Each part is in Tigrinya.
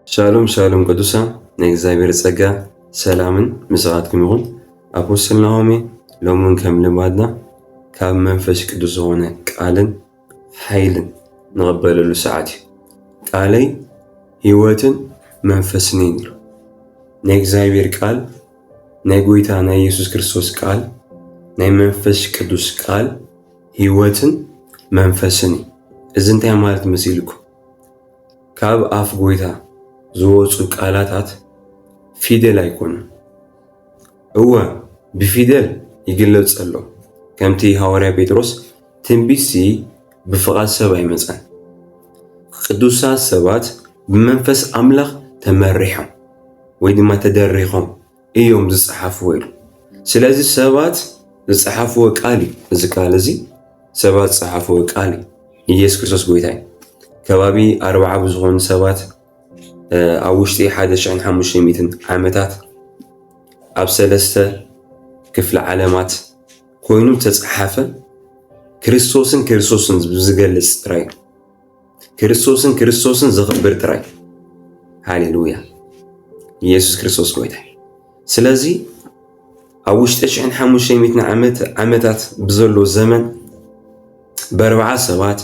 ሻሎም ሻሎም ቅዱሳን፣ ናይ እግዚኣብሔር ጸጋ ሰላምን ምሳኻትኩም ይኹን። ኣፖስትል ናሆሜ ሎምን ከም ልማድና ካብ መንፈስ ቅዱስ ዝኾነ ቃልን ሓይልን ንቐበለሉ ሰዓት እዩ። ቃለይ ህይወትን መንፈስን እዩ። ናይ እግዚኣብሔር ቃል፣ ናይ ጎይታ ናይ ኢየሱስ ክርስቶስ ቃል፣ ናይ መንፈስ ቅዱስ ቃል ህይወትን መንፈስን እዩ። እዚ እንታይ ማለት መሲልኩም? ካብ ኣፍ ጎይታ ዝወፁ ቃላታት ፊደል ኣይኮኑን። እወ፣ ብፊደል ይግለጽ ኣሎ። ከምቲ ሃዋርያ ጴጥሮስ፣ ትንቢትሲ ብፍቓድ ሰብ ኣይመጸን፣ ቅዱሳት ሰባት ብመንፈስ ኣምላኽ ተመሪሖም ወይ ድማ ተደሪኾም እዮም ዝጸሓፍዎ ኢሉ። ስለዚ ሰባት ዝጸሓፍዎ ቃል እዩ። እዚ ቃል እዚ ሰባት ዝጸሓፍዎ ቃል እዩ። ኢየሱስ ክርስቶስ ጎይታ እዩ። ከባቢ ኣርባዓ ብዝኾኑ ሰባት ኣብ ውሽጢ ሓደ ሽሕን ሓሙሽተ ሚእትን ዓመታት ኣብ ሰለስተ ክፍለ ዓለማት ኮይኑ ተጻሓፈ። ክርስቶስን ክርስቶስን ዝገልጽ ጥራይ፣ ክርስቶስን ክርስቶስን ዘኽብር ጥራይ። ሃሌሉያ! ኢየሱስ ክርስቶስ ጎይታ። ስለዚ ኣብ ውሽጢ ሽሕን ሓሙሽተ ሚእትን ዓመት ዓመታት ብዘሎ ዘመን በርብዓ ሰባት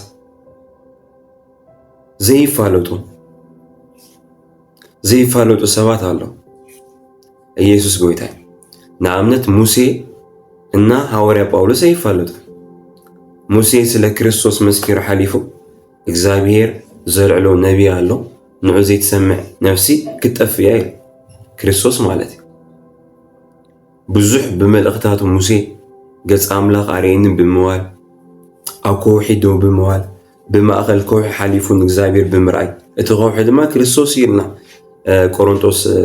ዘይፋለጡ ዘይፋለጡ ሰባት ኣሎ። ኢየሱስ ጎይታ። ንኣብነት ሙሴ እና ሃዋርያ ጳውሎስ ኣይፋለጡ። ሙሴ ስለ ክርስቶስ መስኪሩ ሓሊፉ፣ እግዚኣብሔር ዘልዕሎ ነቢይ ኣሎ፣ ንዑ ዘይትሰምዕ ነፍሲ ክትጠፍእ እያ ኢሉ። ክርስቶስ ማለት እዩ። ብዙሕ ብመልእኽታቱ ሙሴ ገጽ ኣምላኽ ኣርእየኒ ብምባል፣ ኣብ ከውሒ ደው ብምባል፣ ብማእኸል ከውሒ ሓሊፉ ንእግዚኣብሔር ብምርኣይ፣ እቲ ከውሒ ድማ ክርስቶስ እዩ ኢልና። እ፣ ቆሮንቶስ፣ እ፣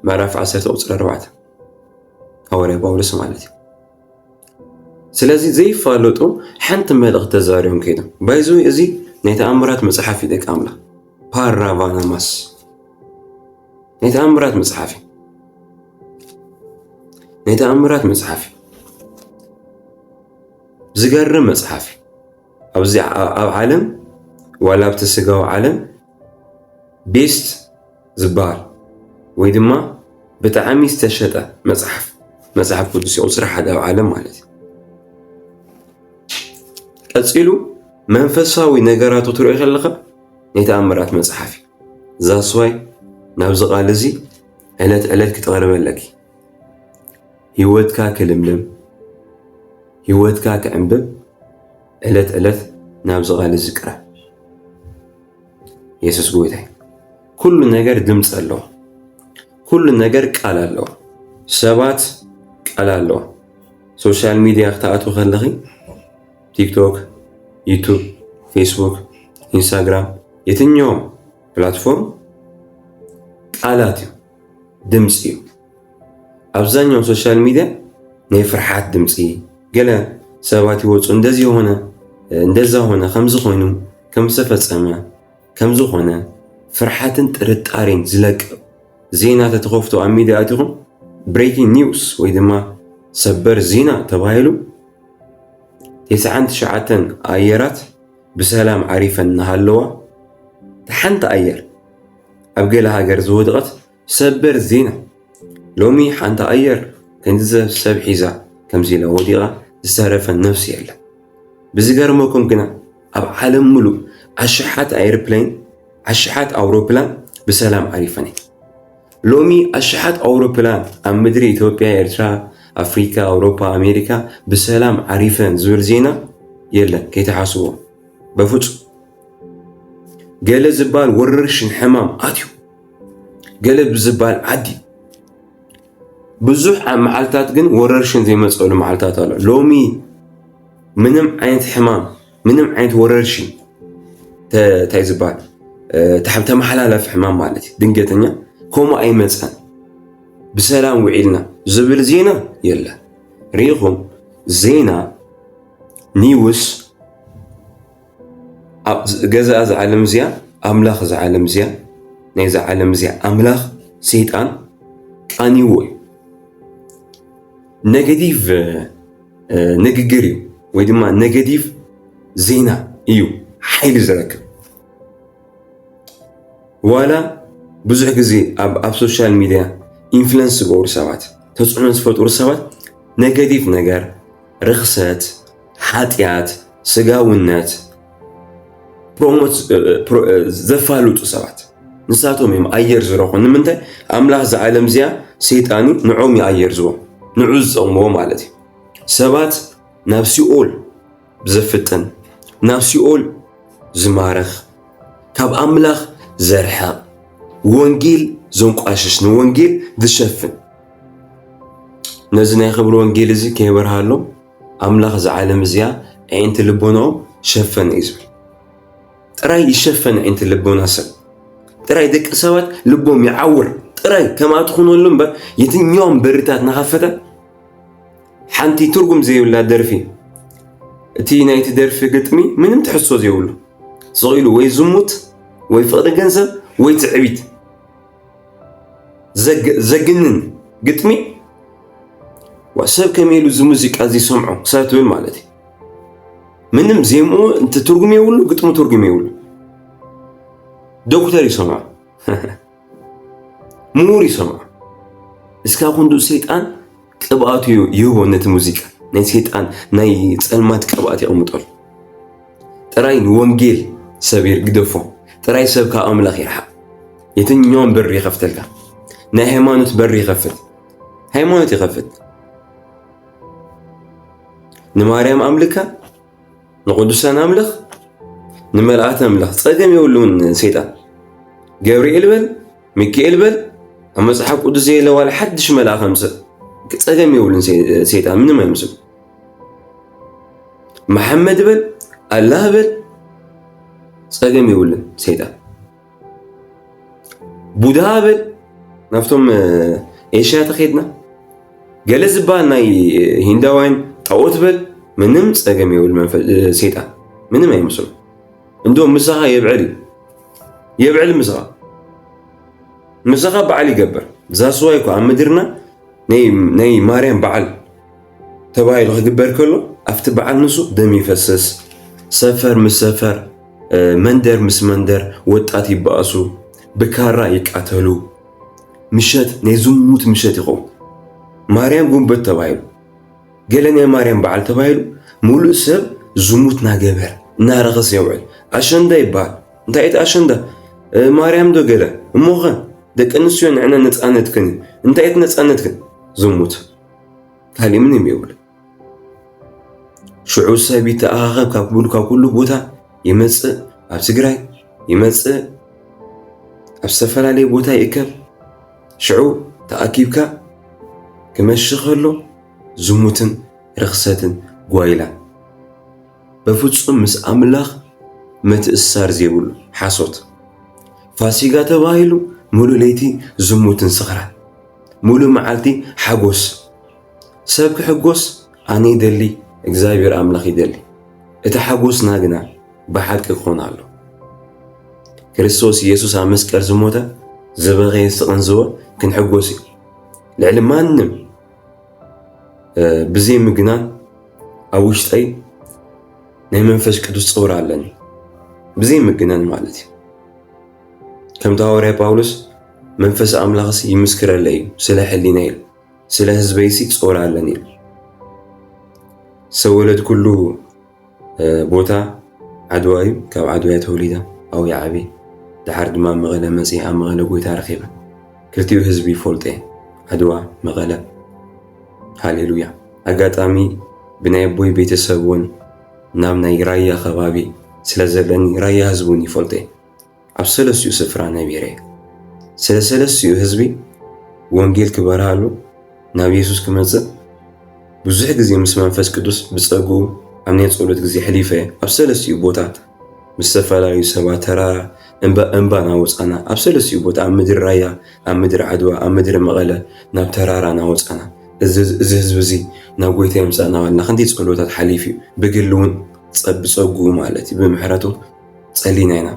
ምዕራፍ ዓሰርተ ቁጽሪ ኣርባዕተ፣ ሃዋርያ ጳውሎስ ማለት እዩ። ስለዚ ዘይፋለጡ ሓንቲ መልእኽቲ ተዛሪቦም ከይዶም። ባይዘወይ እዚ ናይ ተኣምራት መጽሓፍ እዩ፣ ደቂ ኣምላኽ። ፓራቫናማስ ናይ ተኣምራት መጽሓፍ እዩ። ናይ ተኣምራት መጽሓፍ እዩ። ዝገርም መጽሓፍ እዩ። ኣብዚ ዓ-፣ ኣብ ዓለም፣ ዋላ ኣብቲ ስጋዊ ዓለም ቤስት ዝበሃል ወይ ድማ ብጣዕሚ ዝተሸጠ መጽሓፍ፣ መጽሓፍ ቅዱስ እዩ፣ ቁጽሪ ሓደ ኣብ ዓለም ማለት እዩ። ቀጺሉ መንፈሳዊ ነገራቱ ትሪኦ ከለኻ ናይ ተኣምራት መጽሓፍ እዩ። ዛስዋይ ናብዚ ቃል እዚ ዕለት ዕለት ክትቐርቢ ኣለኪ። ህይወትካ ክልምልም፣ ህይወትካ ክዕንብብ ዕለት ዕለት ናብዚ ቃል እዚ ቅረብ። የሱስ ጎይታ እዩ። ኩሉ ነገር ድምፂ ኣለዎ። ኩሉ ነገር ቃል ኣለዎ። ሰባት ቃል ኣለዎ። ሶሻል ሚድያ ክትኣትዉ ከለኺ ቲክቶክ፣ ዩቱብ፣ ፌስቡክ፣ ኢንስታግራም፣ የትኛውም ፕላትፎርም ቃላት እዩ፣ ድምፂ እዩ። ኣብዛኛው ሶሻል ሚድያ ናይ ፍርሓት ድምፂ፣ ገለ ሰባት ይወፁ እንደዚ ሆነ፣ እንደዛ ሆነ፣ ከምዚ ኮይኑ፣ ከምዝተፈፀመ፣ ከምዝኾነ ፍርሓትን ጥርጣሬን ዝለቅቕ ዜና ተተኸፍቱ ኣብ ሚድያ ኣቲኹም ብሬኪንግ ኒውስ ወይ ድማ ሰበር ዜና ተባሂሉ ተስዓን ትሽዓተን ኣየራት ብሰላም ዓሪፈን እናሃለዋ፣ እታ ሓንቲ ኣየር ኣብ ገለ ሃገር ዝወደቐት ሰበር ዜና። ሎሚ ሓንቲ ኣየር ክንዲ ሰብ ሒዛ ከምዚ ኢላ ወዲቓ ዝተረፈ ነፍሲ የለን። ብዝገርመኩም ግና ኣብ ዓለም ሙሉእ ኣሽሓት ኣይርፕሌን፣ ኣሽሓት ኣውሮፕላን ብሰላም ዓሪፈን እየን። ሎሚ ኣሽሓት ኣውሮፕላን ኣብ ምድሪ ኢትዮጵያ፣ ኤርትራ፣ ኣፍሪካ፣ ኣውሮፓ፣ ኣሜሪካ ብሰላም ዓሪፈን ዝብል ዜና የለን። ከይተሓስቦ በፍጹም። ገለ ዝበሃል ወረርሽን ሕማም ኣትዩ፣ ገለ ብዝበሃል ዓዲ ብዙሕ ኣብ መዓልታት ግን ወረርሽን ዘይመፀሉ መዓልታት ኣሎ። ሎሚ ምንም ዓይነት ሕማም፣ ምንም ዓይነት ወረርሽን ተ-፣ እንታይ ዝበሃል፣ እ፣ ተሓ-፣ ተመሓላለፊ ሕማም ማለት እዩ፣ ድንገተኛ ከምኡ ኣይመፀን፣ ብሰላም ውዒልና ዝብል ዜና የለን። ርኢኹም፣ ዜና፣ ኒውስ፣ ኣብ ገዛእ እዛ ዓለም እዚኣ፣ ኣምላኽ እዛ ዓለም እዚኣ፣ ናይ እዛ ዓለም እዚኣ ኣምላኽ ሰይጣን ቃኒዎ እዩ። ኔጌቲቭ፣ እ፣ ንግግር እዩ ወይ ድማ ኔጌቲቭ ዜና እዩ ሓይሊ ዝረክብ። ዋላ ብዙሕ ግዜ ኣብ ኣብ ሶሻል ሚድያ ኢንፍሉንስ ዝገብሩ ሰባት፣ ተፅዕኖ ዝፈጥሩ ሰባት፣ ኔጋቲቭ ነገር፣ ርኽሰት፣ ሓጢኣት፣ ስጋውነት ፕሮሞት ዘፋልጡ ሰባት፣ ንሳቶም እዮም ኣየር ዝረኽቡ። ንምንታይ? ኣምላኽ እዛ ዓለም እዚኣ ሰይጣን እዩ፣ ንዖም እዩ ኣየር ዝቦም፣ ንዑ ዝጠቕምዎ ማለት እዩ። ሰባት ናብ ሲኦል ብዘፍጥን፣ ናብ ሲኦል ዝማርኽ፣ ካብ ኣምላኽ ዘርሕቕ፣ ወንጌል ዘንቋሽሽ፣ ንወንጌል ዝሸፍን፣ ነዚ ናይ ክብሪ ወንጌል እዚ ከይበርሃሎም ኣምላኽ እዛ ዓለም እዚኣ ኣዒንቲ ልቦናኦም ሸፈነ እዩ ዝብል። ጥራይ ይሸፈን ኣዒንቲ ልቦና ሰብ። ጥራይ ደቂ ሰባት ልቦም ይዓውር። ጥራይ ከምኣ ትኹነሉ እምበር፣ የትኛውም በርታት እናኸፈተ ሓንቲ ትርጉም ዘይብላ ደርፊ፣ እቲ ናይቲ ደርፊ ግጥሚ ምንም ትሕዝቶ ዘይብሉ፣ ስቕ ኢሉ ወይ ዝሙት ወይ ፍቕሪ ገንዘብ ወይ ትዕቢት ዘግንን ግጥሚ። ዋ፣ ሰብ ከመይ ኢሉ እዚ ሙዚቃ እዚ ይሰምዖ ክሳብ ትብል ማለት እዩ። ምንም ዜምኡ እንት ትርጉም የብሉ፣ ግጥሙ ትርጉም የብሉ። ዶክተር ይሰምዖ፣ ምሁር ይሰምዖ። እስካ ክንዱ ሰይጣን ቅብኣቱ ይህቦ ነቲ ሙዚቃ። ናይ ሰይጣን ናይ ጸልማት ቅብኣት የቕምጠሉ። ጥራይ ንወንጌል ሰብ ይግደፎ። ጥራይ ሰብ ካብ ኣምላኽ ይርሓቕ። የትኛውም በር ይኸፍተልካ። ናይ ሃይማኖት በር ይኸፍት። ሃይማኖት ይኸፍት። ንማርያም ኣምልካ፣ ንቅዱሳን ኣምልኽ፣ ንመልኣት ኣምልኽ። ጸገም የብሉን ሰይጣን። ገብርኤል በል፣ ሚካኤል በል፣ ኣብ መጽሓፍ ቅዱስ ዘየለ ዋላ ሓድሽ መልኣኽ ኣምጽእ። ጸገም የብሉን ሰይጣን፣ ምንም ኣይምስሉ። መሓመድ በል፣ ኣላህ በል፣ ጸገም የብሉን ሰይጣን። ቡድሃ በል፣ ናብቶም ኤሽያ ተኸድና፣ ገለ ዝበሃል ናይ ሂንዳውያን ጣዖት በል፣ ምንም ጸገም የብል። ሰይጣን ምንም ኣይመስሎ። እንዶ ምሳኻ የብዕል እዩ፣ የብዕል ምሳኻ፣ ምሳኻ በዓል ይገብር። ዛስዋይ እኮ ኣብ ምድርና ናይ ማርያም በዓል ተባሂሉ ክግበር ከሎ፣ ኣብቲ በዓል ንሱ ደም ይፈስስ፣ ሰፈር ምስ ሰፈር፣ መንደር ምስ መንደር ወጣት ይበኣሱ፣ ብካራ ይቃተሉ። ምሸት ናይ ዝሙት ምሸት ይኸውን። ማርያም ጉንበት ተባሂሉ፣ ገለ ናይ ማርያም በዓል ተባሂሉ፣ ሙሉእ ሰብ ዝሙት ናገበር እናረኸሰ የውዕል። ኣሸንዳ ይበሃል። እንታይ እቲ ኣሸንዳ? ማርያም ዶ ገለ? እሞኸ ደቂ ኣንስትዮ ንዕነ ነፃነትክን እዩ። እንታይ እቲ ነፃነትክን? ዝሙት። ካሊእ ምንም የብሉ። ሽዑ ሰብ ይተኣኻኸብ፣ ካብ ኩሉ፣ ካብ ኩሉ ቦታ ይመጽእ፣ ኣብ ትግራይ ይመጽእ፣ ኣብ ዝተፈላለየ ቦታ ይእከብ። ሽዑ ተኣኪብካ ክመሺ ከሎ ዝሙትን ርኽሰትን ጓይላ። በፍጹም ምስ ኣምላኽ ምትእስሳር ዘይብሉ ሓሶት። ፋሲጋ ተባሂሉ ሙሉእ ለይቲ ዝሙትን ስኽራን፣ ሙሉእ መዓልቲ ሓጎስ። ሰብ ክሕጎስ ኣነ ይደሊ፣ እግዚኣብሔር ኣምላኽ ይደሊ። እቲ ሓጎስና ግና ብሓቂ ክኾን ኣሎ። ክርስቶስ ኢየሱስ ኣብ መስቀል ዝሞተ ዝበኸየ ስቕን ዝወ ክንሕጎስ እዩ። ልዕሊ ማንም ብዘይ ምግናን ኣብ ውሽጠይ ናይ መንፈስ ቅዱስ ጸውር ኣለኒ። ብዘይ ምግናን ማለት እዩ። ከምቲ ሃዋርያ ጳውሎስ መንፈስ ኣምላኽስ ይምስክረለይ እዩ፣ ስለ ሕሊና ኢሉ፣ ስለ ህዝበይሲ ጸውር ኣለኒ ኢሉ። ዝተወለድኩሉ ቦታ ዓድዋ እዩ። ካብ ዓድዋ እየ ተወሊደ፣ ኣብኡ እየ ዓብየ። ደሓር ድማ መቐለ መፅየ፣ ኣብ መቐለ ጎይታ ረኺበ። ክልቲኡ ህዝቢ ይፈልጦ እየ፣ ዓድዋ፣ መቐለ። ሃሌሉያ። ኣጋጣሚ ብናይ ኣቦይ ቤተሰብ እውን ናብ ናይ ራያ ከባቢ ስለ ዘለኒ ራያ ህዝቢ እውን ይፈልጦ እየ። ኣብ ሰለስቲኡ ስፍራ ነቢረ እየ። ስለ ሰለስቲኡ ህዝቢ ወንጌል ክበርሃሉ ናብ የሱስ ክመጽእ ብዙሕ ግዜ ምስ መንፈስ ቅዱስ ብጸግኡ ኣብ ናይ ጸሎት ግዜ ሕሊፈ እየ። ኣብ ሰለስቲኡ ቦታ ምስ ዝተፈላለዩ ሰባት ተራራ እምባ እምባ ናወጻና ኣብ ሰለስቲኡ ቦታ ኣብ ምድሪ ራያ ኣብ ምድሪ ዓድዋ ኣብ ምድሪ መቐለ ናብ ተራራ ናወጻና እዚ እዚ ህዝቢ እዚ ናብ ጎይታ የምጻእ ናበልና ክንደይ ጸሎታት ሓሊፉ እዩ። ብግሊ እውን ጸ- ብጸግኡ ማለት እዩ ብምሕረቱ ጸሊና ኢና።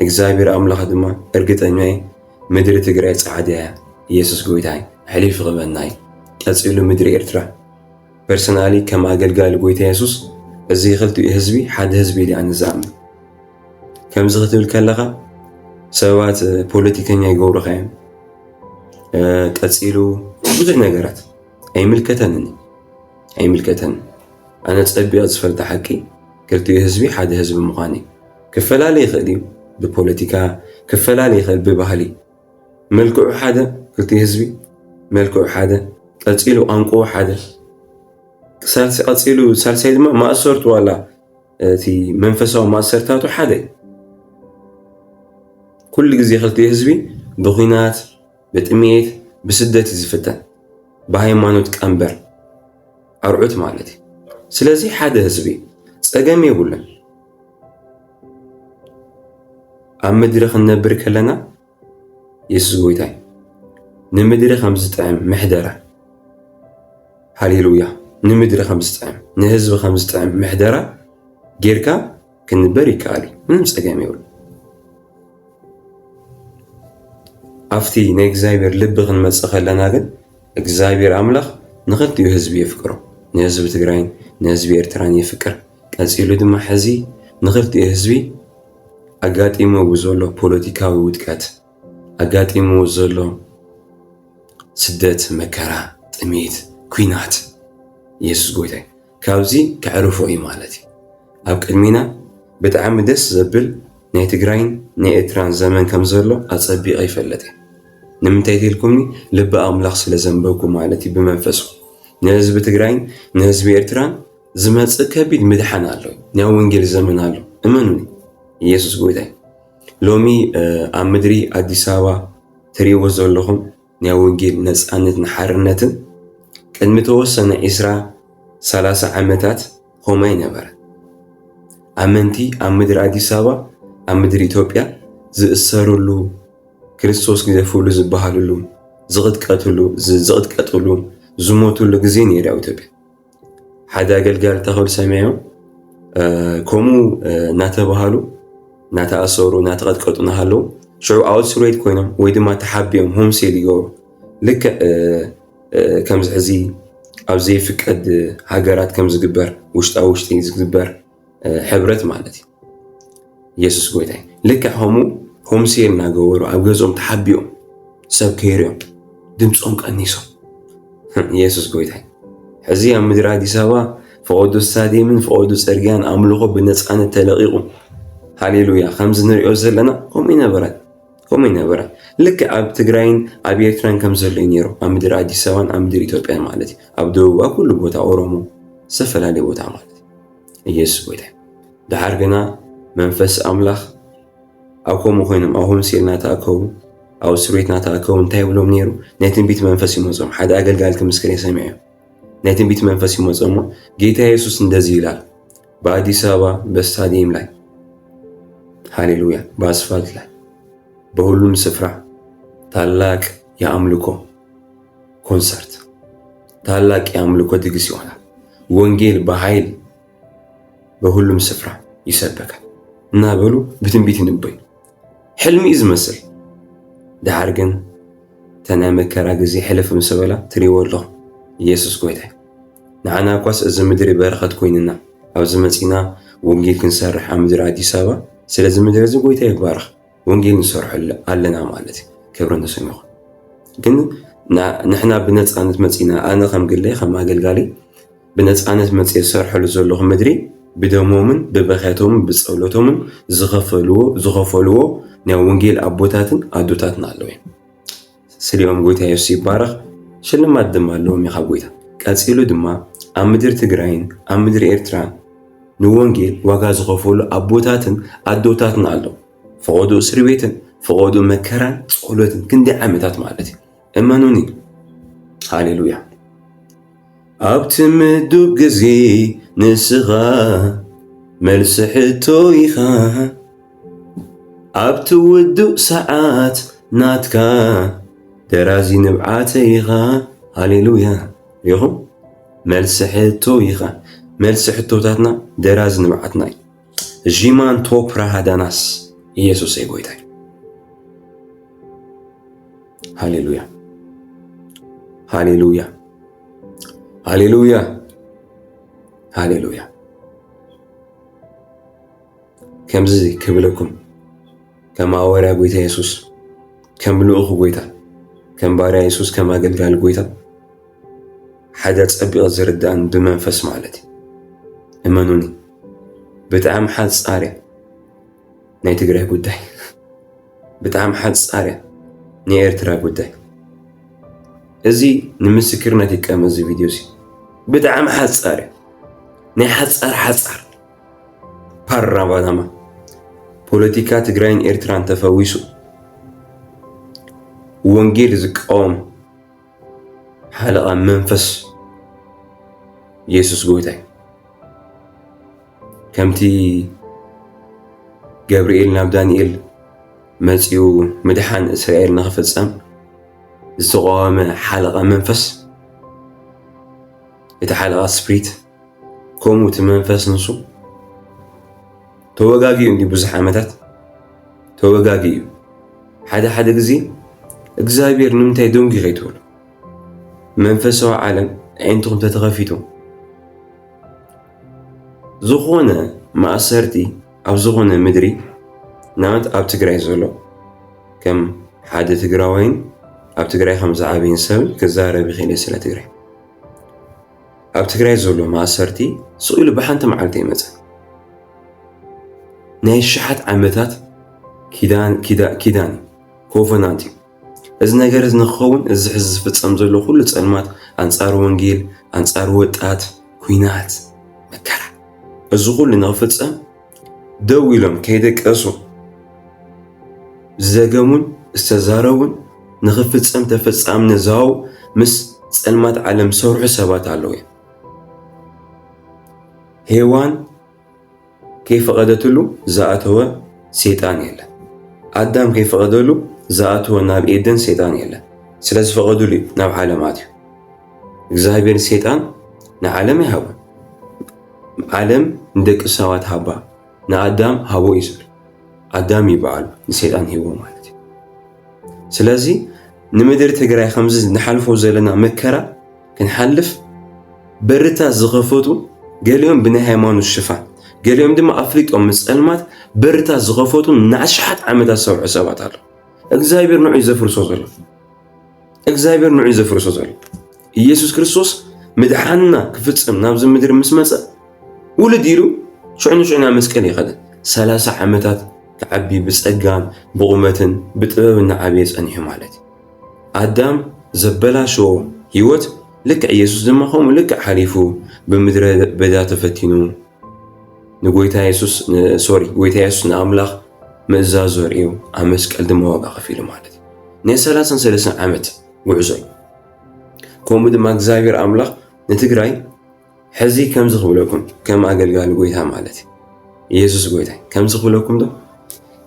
እግዚኣብሔር ኣምላኽ ድማ እርግጠኛ እየ ምድሪ ትግራይ ጻዕዳ እያ። ኢየሱስ ጎይታ እዩ። ኣሕሊፉ ክበና እዩ። ቀጺሉ ምድሪ ኤርትራ። ፐርሰናሊ ከም ኣገልጋሊ ጎይታ የሱስ እዚ ክልቲኡ ህዝቢ ሓደ ህዝቢ ኢለ ኣነ ዝኣምን። ከምዚ ክትብል ከለኻ ሰባት ፖለቲከኛ ይገብሩኻ እዮም። ቀፂሉ ብዙሕ ነገራት ኣይምልከተንን፣ ኣይምልከተንን። ኣነ ፀቢቐ ዝፈልጣ ሓቂ ክልቲኡ ህዝቢ ሓደ ህዝቢ ምዃኑ እዩ። ክፈላለ ይኽእል እዩ ብፖለቲካ፣ ክፈላለ ይኽእል ብባህሊ። መልክዑ ሓደ፣ ክልቲኡ ህዝቢ መልክዑ ሓደ፣ ቀፂሉ ቋንቋኡ ሓደ፣ ሳልሳይ ቀፂሉ ሳልሳይ ድማ ማእሰርቱ ዋላ እቲ መንፈሳዊ ማእሰርታቱ ሓደ እዩ። ኩሉ ግዜ ክልቲኡ ህዝቢ ብኹናት፣ ብጥሜት፣ ብስደት እዩ ዝፍተን፣ ብሃይማኖት ቀንበር ኣርዑት ማለት እዩ። ስለዚ ሓደ ህዝቢ ጸገም የብሉን። ኣብ ምድሪ ክንነብር ከለና የሱስ ጎይታይ ንምድሪ ከም ዝጥዕም ምሕደራ፣ ሃሌሉያ፣ ንምድሪ ከም ዝጥዕም፣ ንህዝቢ ከም ዝጥዕም ምሕደራ ጌርካ ክንበር ይከኣል እዩ። ምንም ጸገም የብሉ። ኣብቲ ናይ እግዚኣብሔር ልቢ ክንመጽእ ከለና ግን እግዚኣብሔር ኣምላኽ ንኽልቲኡ ህዝቢ የፍቅሮ። ንህዝቢ ትግራይን ንህዝቢ ኤርትራን የፍቅር። ቀጺሉ ድማ ሕዚ ንኽልቲኡ ህዝቢ ኣጋጢምዎ ብዘሎ ፖለቲካዊ ውድቀት፣ ኣጋጢምዎ ዘሎ ስደት፣ መከራ፣ ጥሜት፣ ኲናት፣ የሱስ ጎይታይ ካብዚ ከዕርፎ እዩ ማለት እዩ። ኣብ ቅድሚና ብጣዕሚ ደስ ዘብል ናይ ትግራይን ናይ ኤርትራን ዘመን ከም ዘሎ ኣጸቢቐ ይፈልጥ እየ። ንምንታይ ተልኩምኒ? ልቢ ኣምላኽ ስለ ዘንበብኩ ማለት እዩ ብመንፈሱ። ንህዝቢ ትግራይን ንህዝቢ ኤርትራን ዝመጽእ ከቢድ ምድሓን ኣሎ። ናይ ወንጌል ዘመን ኣሎ። እመኑኒ። ኢየሱስ ጎይታይ። ሎሚ ኣብ ምድሪ ኣዲስ ኣበባ ትርእይዎ ዘለኹም ናይ ወንጌል ነጻነትን ሓርነትን ቅድሚ ተወሰነ ዒስራ ሰላሳ ዓመታት ከምኡ ኣይነበረን። ኣመንቲ ኣብ ምድሪ ኣዲስ ኣበባ፣ ኣብ ምድሪ ኢትዮጵያ ዝእሰሩሉ፣ ክርስቶስ ግደፉሉ ዝበሃሉሉ፣ ዝቕጥቀትሉ፣ ዝ-፣ ዝቕጥቀጥሉ፣ ዝሞቱሉ ግዜ ነይሩ ኣብ ኢትዮጵያ። ሓደ ኣገልጋሊ እንታይ ክብል ሰሚዐዮ? እ፣ ከምኡ፣ እ፣ እናተባሃሉ፣ እናተኣሰሩ፣ እናተቐጥቀጡ እናሃለዉ፣ ሽዑ ኣውትስሬት ኮይኖም ወይ ድማ ተሓቢኦም ሆምሴል ይገብሩ። ልክዕ፣ እ፣ እ፣ ከምዚ ሕዚ ኣብ ዘይፍቀድ ሃገራት ከም ዝግበር፣ ውሽጣ ውሽጢ ዝግበር፣ እ፣ ሕብረት ማለት እዩ። ኢየሱስ ጎይታይ። ልክዕ ከምኡ ሆምሴል እናገበሩ ኣብ ገዝኦም ተሓቢኦም፣ ሰብ ከይሪኦም፣ ድምፆም ቀኒሶም። ኢየሱስ ጎይታይ። ሕዚ ኣብ ምድሪ ኣዲስ ኣበባ ፈቐዶ ስታዲየምን ፈቐዶ ጽርግያን ኣምልኾ ብነጻነት ተለቒቑ። ሃሌሉያ። ከምዚ ንሪኦ ዘለና ከምኡ ይነበረ። ከምኡ ይነበረ። ልክዕ ኣብ ትግራይን ኣብ ኤርትራን ከም ዘሎ እዩ ነይሩ። ኣብ ምድሪ ኣዲስ ኣበባን ኣብ ምድሪ ኢትዮጵያን ማለት እዩ። ኣብ ደቡብ ኣብ ኩሉ ቦታ ኦሮሞ፣ ዝተፈላለየ ቦታ ማለት እዩ። ኢየሱስ ጎይታይ። ደሓር ግና መንፈስ ኣምላኽ ኣብ ከምኡ ኮይኖም ኣብ ሆምሴል እናተኣከቡ፣ ኣብ እስር ቤት እናተኣከቡ እንታይ ይብሎም ነይሩ? ናይ ትንቢት መንፈስ ይመጾም። ሓደ ኣገልጋሊ ክምስክር እየ ሰሚዐ። ናይ ትንቢት መንፈስ ይመጾም። ጌታ የሱስ እንደዚህ ይላል፣ በአዲስ አበባ በስታዲየም ላይ፣ ሃሌሉያ፣ በአስፋልት ላይ፣ በሁሉም ስፍራ ታላቅ የአምልኮ ኮንሰርት፣ ታላቅ የአምልኮ ድግስ ይሆናል። ወንጌል በኃይል በሁሉም ስፍራ ይሰበካል እናበሉ ብትንቢት ይንበዩ። ሕልሚ እዩ ዝመስል። ደሓር ግን እታ ናይ መከራ ግዜ ሕልፍ ምስ በላ ትሪእዎ ኣለኹም። ኢየሱስ ጎይታ እዩ። ንዓና እኳስ እዚ ምድሪ በረኸት ኮይንና ኣብዚ መጺና ወንጌል ክንሰርሕ ኣብ ምድሪ ኣዲስ ኣበባ፣ ስለዚ ምድሪ እዚ ጎይታ ይባረኽ። ወንጌል ንሰርሖ ኣለ-፣ ኣለና ማለት እዩ። ክብሪ ንስሙ ይኹን። ግን ና-፣ ንሕና ብነጻነት መጺና፣ ኣነ ከም ግለይ፣ ከም ኣገልጋሊ፣ ብነጻነት መጺኤ ዝሰርሐሉ ዘለኹ ምድሪ ብደሞምን ብበኽያቶምን ብጸሎቶምን ዝኸፈልዎ፣ ዝኸፈልዎ ናይ ወንጌል ኣቦታትን ኣዶታትን ኣለዉ እዮም። ስሊኦም ጎይታ የሱስ ይባረኽ። ሽልማት ድማ ኣለዎም እዩ ካብ ጎይታ። ቀጺሉ ድማ ኣብ ምድሪ ትግራይን ኣብ ምድሪ ኤርትራን ንወንጌል ዋጋ ዝኸፈሉ ኣቦታትን ኣዶታትን ኣለዉ። ፈቐዶ እስሪ ቤትን ፈቐዶ መከራን ጸሎትን ክንደይ ዓመታት ማለት እዩ። እመኑኒ። ሃሌሉያ። ኣብቲ ምዱብ ግዜ ንስኻ መልሲ ሕቶ ኢኻ። ኣብቲ ውዱእ ሰዓት ናትካ ደራዚ ንብዓተ ኢኻ። ሃሌሉያ። ሪኹም? መልሲ ሕቶ ኢኻ። መልሲ ሕቶታትና ደራዚ ንብዓትና እዩ። ዢማን ቶፕራ ሃዳናስ። ኢየሱሰይ ጎይታይ። ሃሌሉያ። ሃሌሉያ። ሃሌሉያ። ሃሌሉያ። ከምዚ ክብለኩም፣ ከም ኣወርያ ጎይታ የሱስ፣ ከም ልኡኽ ጎይታ፣ ከም ባርያ የሱስ፣ ከም ኣገልጋሊ ጎይታ ሓደ ጸቢቐ ዝርዳእን ብመንፈስ ማለት እዩ። እመኑኒ፣ ብጣዕሚ ሓጻር እያ ናይ ትግራይ ጉዳይ። ብጣዕሚ ሓጻር እያ ናይ ኤርትራ ጉዳይ። እዚ ንምስክርነት ይቀመ እዚ ቪድዮ እዚ። ብጣዕሚ ሓጻር እያ። ናይ ሓጻር ሓጻር። ፓራባዳማ። ፖለቲካ ትግራይን ኤርትራን ተፈዊሱ። ወንጌል ዝቃወም ሓለቓ መንፈስ የሱስ ጎይታ እዩ። ከምቲ ገብርኤል ናብ ዳንኤል መጺኡ ምድሓን እስራኤል ንኽፍጸም ዝተቃወመ ሓለቓ መንፈስ፣ እቲ ሓለቓ ስፕሪት፣ ከምኡ እቲ መንፈስ ንሱ ተወጋጊኡ እንዲ ብዙሕ ዓመታት ተወጋጊኡ። ሓደ ሓደ ግዜ እግዚኣብሔር ንምንታይ ደንጉ ከይትብሉ፣ መንፈሳዊ ዓለም ኣዒንትኹም ተተኸፊቱ ዝኾነ ማእሰርቲ ኣብ ዝኾነ ምድሪ፣ ናመት ኣብ ትግራይ ዘሎ ከም ሓደ ትግራዋይን ኣብ ትግራይ ከም ዝዓበይን ሰብ ክዛረብ ይኽእል እየ ስለ ትግራይ። ኣብ ትግራይ ዘሎ ማእሰርቲ ስቕ ኢሉ ብሓንቲ መዓልቲ ኣይመጸን። ናይ ሽሓት ዓመታት ኪዳን፣ ኪዳ-፣ ኪዳን እዩ፣ ኮቨናንት እዩ። እዚ ነገር እዚ ንክኸውን፣ እዚ ሕዚ ዝፍጸም ዘሎ ኩሉ ጸልማት፣ ኣንጻር ወንጌል፣ ኣንጻር ወጣት፣ ኲናት፣ መከራ፣ እዚ ኩሉ ንክፍጸም ደው ኢሎም ከይደቀሱ ዝዘገሙን ዝተዛረቡን፣ ንክፍጸም ተፈጻምነት ዝሃቡ ምስ ጸልማት ዓለም ዝሰርሑ ሰባት ኣለዉ እዮም። ሄዋን ከይፈቐደትሉ ዝኣተወ ሰይጣን የለን። ኣዳም ከይፈቐደሉ ዝኣተወ ናብ ኤደን ሰይጣን የለን። ስለ ዝፈቐድሉ እዩ ናብ ዓለም ኣትዩ። እግዚኣብሔር ሰይጣን ንዓለም ይሃቦ። ዓለም ንደቂ ሰባት ሃባ፣ ንኣዳም ሃቦ እዩ ዝብል። ኣዳም ይበዓሉ ንሰይጣን ሂቦ ማለት እዩ። ስለዚ ንምድሪ ትግራይ ከምዚ ንሓልፎ ዘለና መከራ ክንሓልፍ በርታት ዝኸፈቱ፣ ገሊኦም ብናይ ሃይማኖት ሽፋን፣ ገሊኦም ድማ ኣፍሊጦም ምጸልማት በርታት ዝኸፈቱ ንኣሽሓት ዓመታት ዝሰርሑ ሰባት ኣለዉ። እግዚኣብሔር ንዑ እዩ ዘፍርሶ ዘሎ። እግዚኣብሔር ንዑ እዩ ዘፍርሶ ዘሎ። ኢየሱስ ክርስቶስ ምድሓንና ክፍጽም ናብዚ ምድሪ ምስ መጸ፣ ውልድ ኢሉ ሽዑ ንሽዑ ናብ መስቀል ይኸደ። ሰላሳ ዓመታት ክዓቢ ብጸጋን ብቑመትን ብጥበብን እናዓበየ ጸኒሑ ማለት እዩ። ኣዳም ዘበላሸዎ ህይወት ልክዕ ኢየሱስ ድማ ከምኡ ልክዕ ሓሊፉ ብምድረ በዳ ተፈቲኑ ንጎይታ የሱስ፣ ን-፣ ሶሪ፣ ጎይታ የሱስ ንኣምላኽ ምእዛዝ ዘርእዩ ኣብ መስቀል ድማ ዋጋ ከፊሉ ማለት እዩ። ናይ ሰላሳን ሰለስተን ዓመት ጉዕዞ እዩ። ከምኡ ድማ እግዚኣብሔር ኣምላኽ ንትግራይ ሕዚ ከምዚ ክብለኩም ከም ኣገልጋሊ ጎይታ ማለት እዩ። ኢየሱስ ጎይታ ከምዚ ክብለኩም ዶ?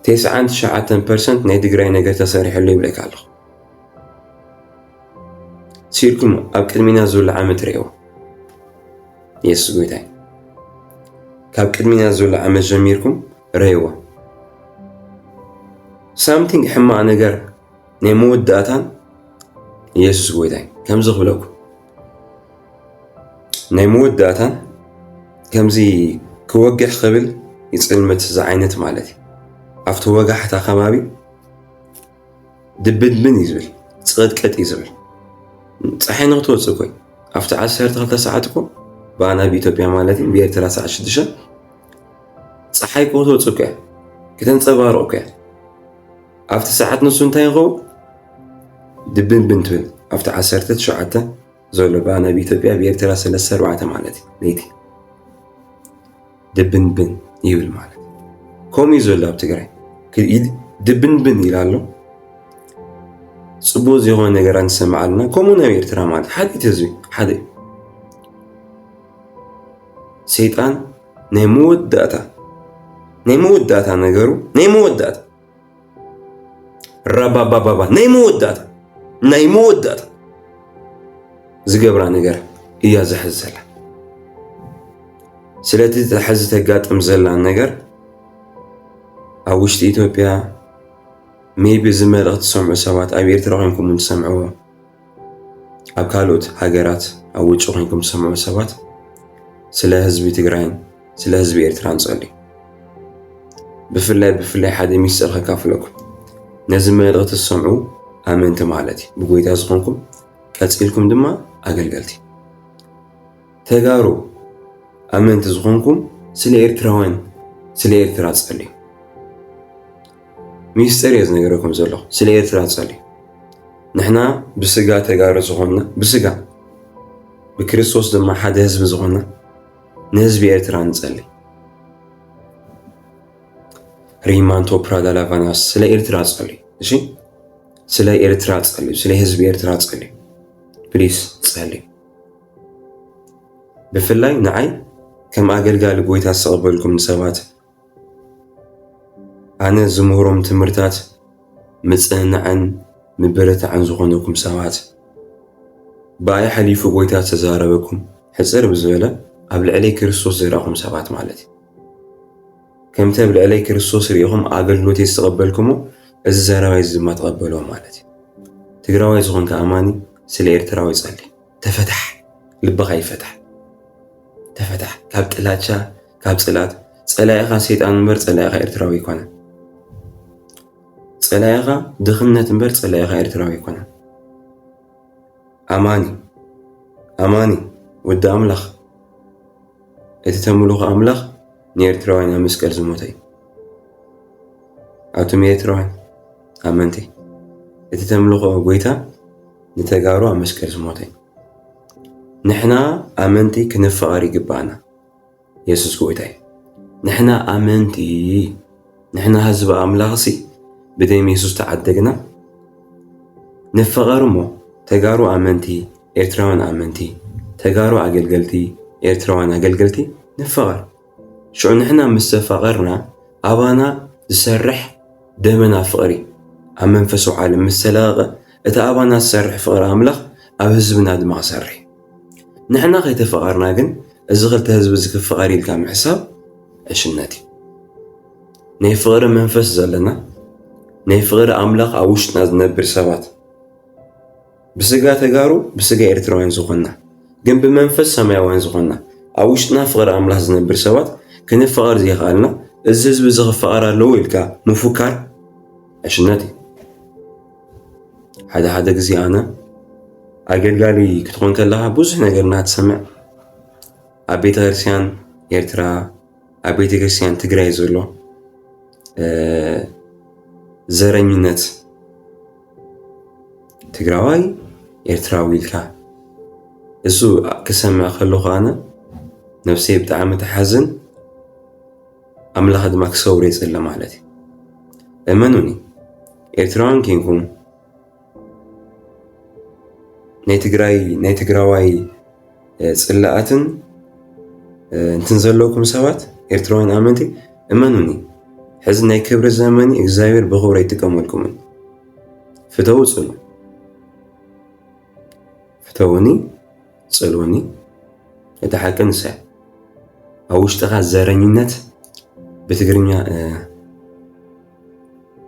ተስዓን ትሽዓተን ፐርሰንት ናይ ትግራይ ነገር ተሰሪሕሉ ይብለካ ኣለኹ። ሲልኩም ኣብ ቅድሚና ዘሎ ዓመት ርእይዎ። ኢየሱስ ጎይታ እዩ። ካብ ቅድሚና ዘሎ ዓመት ጀሚርኩም ርእይዎ። ሳምቲንግ ሕማቕ ነገር ናይ መወዳእታን ኢየሱስ ጎይታ እዩ። ከምዚ ክብለኩም ናይ መወዳእታን ከምዚ ክወግሕ ክብል ይጽልምት ዝዓይነት ማለት እዩ። ኣብቲ ወጋሕታ ከባቢ ድብንብን እዩ ዝብል፣ ጽቕጥቅጥ እዩ ዝብል። ጸሓይ ንክትወጽእ እኮ እዩ። ኣብቲ ዓሰርተ ክልተ ሰዓት እኮ ብኣና ብኢትዮጵያ ማለት እዩ፣ ብኤርትራ ሰዓት ሽዱሽተ ጸሓይ እኮ ክትወጽእ እኮ እያ፣ ክተንጸባርቕ እኮ እያ። ኣብቲ ሰዓት ንሱ እንታይ ይኸውን? ድብንብን ትብል። ኣብቲ ዓሰርተ ትሽዓተ ዘሎ ብኣና ብኢትዮጵያ ብኤርትራ ሰለስተ ኣርባዕተ ማለት እዩ፣ ለይቲ። ድብንብን ይብል ማለት እዩ። ከምኡ እዩ ዘሎ ኣብ ትግራይ። ክ-፣ ይድ-፣ ድብንብን ይላሎ። ጽቡቕ ዝኾነ ነገር ንሰምዕ ኣለና። ከምኡ ናብ ኤርትራ ማለት ሓደ እቲ ህዝቢ፣ ሓደ እዩ። ሰይጣን ናይ መወዳእታ፣ ናይ መወዳእታ ነገሩ፣ ናይ መወዳእታ ራባባባባ፣ ናይ መወዳእታ፣ ናይ መወዳእታ ዝገብራ ነገር እያ ዝሕዝ ዘላ። ስለቲ ሕዚ ተጋጥም ዘላ ነገር ኣብ ውሽጢ ኢትዮጵያ፣ ሜቢ እዚ መልእኽቲ ትሰምዑ ሰባት ኣብ ኤርትራ ኮይንኩም እውን ትሰምዕዎ፣ ኣብ ካልኦት ሃገራት ኣብ ውጭ ኮይንኩም ትሰምዑ ሰባት ስለ ህዝቢ ትግራይን ስለ ህዝቢ ኤርትራን ጸልዩ። ብፍላይ ብፍላይ ሓደ ሚስጥር ከካፍለኩም። ነዚ መልእኽቲ ዝሰምዑ ኣመንቲ ማለት እዩ፣ ብጎይታ ዝኾንኩም ቀጺልኩም ድማ ኣገልገልቲ። ተጋሩ ኣመንቲ ዝኾንኩም ስለ ኤርትራውያን፣ ስለ ኤርትራ ጸልዩ። ሚስጥር እየ ዝነገረኩም ዘለኹ። ስለ ኤርትራ ጸልዩ። ንሕና ብስጋ ተጋሩ ዝኾንና፣ ብስጋ ብክርስቶስ ድማ ሓደ ህዝቢ ዝኾንና ንህዝቢ ኤርትራ ንጸልይ። ሪማንቶ ፕራዳ ላቫናስ ስለ ኤርትራ ጸልዩ። እሺ፣ ስለ ኤርትራ ጸልዩ፣ ስለ ህዝቢ ኤርትራ ጸልዩ። ፕሊስ ጸልዩ። ብፍላይ ንዓይ ከም ኣገልጋሊ ጎይታ ዝተቐበልኩም ሰባት፣ ኣነ ዝምህሮም ትምህርታት ምጽንናዕን ምብርታዕን ዝኾነኩም ሰባት፣ ብኣይ ሓሊፉ ጎይታ ዝተዛረበኩም፣ ሕጽር ብዝበለ ኣብ ልዕለይ ክርስቶስ ዘርኣኹም ሰባት ማለት እዩ። ከምቲ ኣብ ልዕለይ ክርስቶስ ርኢኹም ኣገልግሎተይ ዝተቐበልኩሞ፣ እዚ ዘረባይ እዚ ድማ ተቐበልዎ ማለት እዩ። ትግራዋይ ዝኾንካ ኣማኒ ስለ ኤርትራዊ ጸሊ። ተፈታሕ፣ ልብኻ ይፈታሕ። ተፈታሕ ካብ ጥላቻ፣ ካብ ጽላት። ጸላኢኻ ሰይጣን እምበር ጸላኢኻ ኤርትራዊ ኣይኮነን። ጸላኢኻ ድኽነት እምበር ጸላኢኻ ኤርትራዊ ኣይኮነን። ኣማኒ፣ ኣማኒ፣ ወዲ ኣምላኽ፣ እቲ ተምልኾ ኣምላኽ ንኤርትራውያን ኣብ መስቀል ዝሞተ እዩ። ኣቱም ኤርትራውያን ኣመንቲ፣ እቲ ተምልኾ ጎይታ ንተጋሩ ኣብ መስቀል ዝሞተ እዩ። ንሕና ኣመንቲ ክንፋቐር ይግባኣና። የሱስ ጎይታ እዩ። ንሕና ኣመንቲ፣ ንሕና ህዝቢ ኣምላኽሲ ብደም የሱስ ተዓደግና። ንፋቐር እሞ፣ ተጋሩ ኣመንቲ፣ ኤርትራውያን ኣመንቲ፣ ተጋሩ ኣገልገልቲ፣ ኤርትራውያን ኣገልገልቲ፣ ንፋቐር። ሽዑ ንሕና ምስ ተፋቐርና፣ ኣባና ዝሰርሕ ደመና ፍቕሪ ኣብ መንፈሳዊ ዓለም ምስ ተለቐቐ፣ እቲ ኣባና ዝሰርሕ ፍቕሪ ኣምላኽ ኣብ ህዝብና ድማ ክሰርሕ እዩ። ንሕና ከይተፋቐርና ግን፣ እዚ ክልተ ህዝቢ እዚ ክፋቐር ኢልካ ምሕሳብ ዕሽነት እዩ። ናይ ፍቕሪ መንፈስ ዘለና፣ ናይ ፍቕሪ ኣምላኽ ኣብ ውሽጥና ዝነብር ሰባት፣ ብስጋ ተጋሩ፣ ብስጋ ኤርትራውያን ዝኾንና፣ ግን ብመንፈስ ሰማያውያን ዝኾንና፣ ኣብ ውሽጥና ፍቕሪ ኣምላኽ ዝነብር ሰባት ክንፋቐር ዘይከኣልና፣ እዚ ህዝቢ እዚ ክፋቐር ኣለዎ ኢልካ ምፉካር ዕሽነት እዩ። ሓደ ሓደ ግዜ ኣነ፣ ኣገልጋሊ ክትኾን ከለኻ ብዙሕ ነገር እናትሰምዕ፣ ኣብ ቤተክርስትያን ኤርትራ፣ ኣብ ቤተክርስትያን ትግራይ ዘሎ፣ እ፣ ዘረኝነት፣ ትግራዋይ ኤርትራዊ ኢልካ፣ እሱ ክሰምዕ ከለኹ ኣነ ነብሰይ ብጣዕሚ ትሓዝን፣ ኣምላኽ ድማ ክሰውሮ ይጽሊ ማለት እዩ። እመኑኒ፣ ኤርትራውያን ኬንኩም ናይ ትግራይ፣ ናይ ትግራዋይ፣ እ፣ ጽላኣትን፣ እ፣ እንትን ዘለኩም ሰባት፣ ኤርትራውያን ኣመንቲ፣ እመኑኒ፣ ሕዚ ናይ ክብሪ ዘመን እግዚኣብሔር ብኽብሪ ኣይጥቀመልኩምን። ፍተዉ፣ ጽሉ። ፍተውኒ፣ ጽልውኒ። እቲ ሓቂ ንሳ እያ። ኣብ ውሽጥኻ ዘረኝነት፣ ብትግርኛ፣ እ፣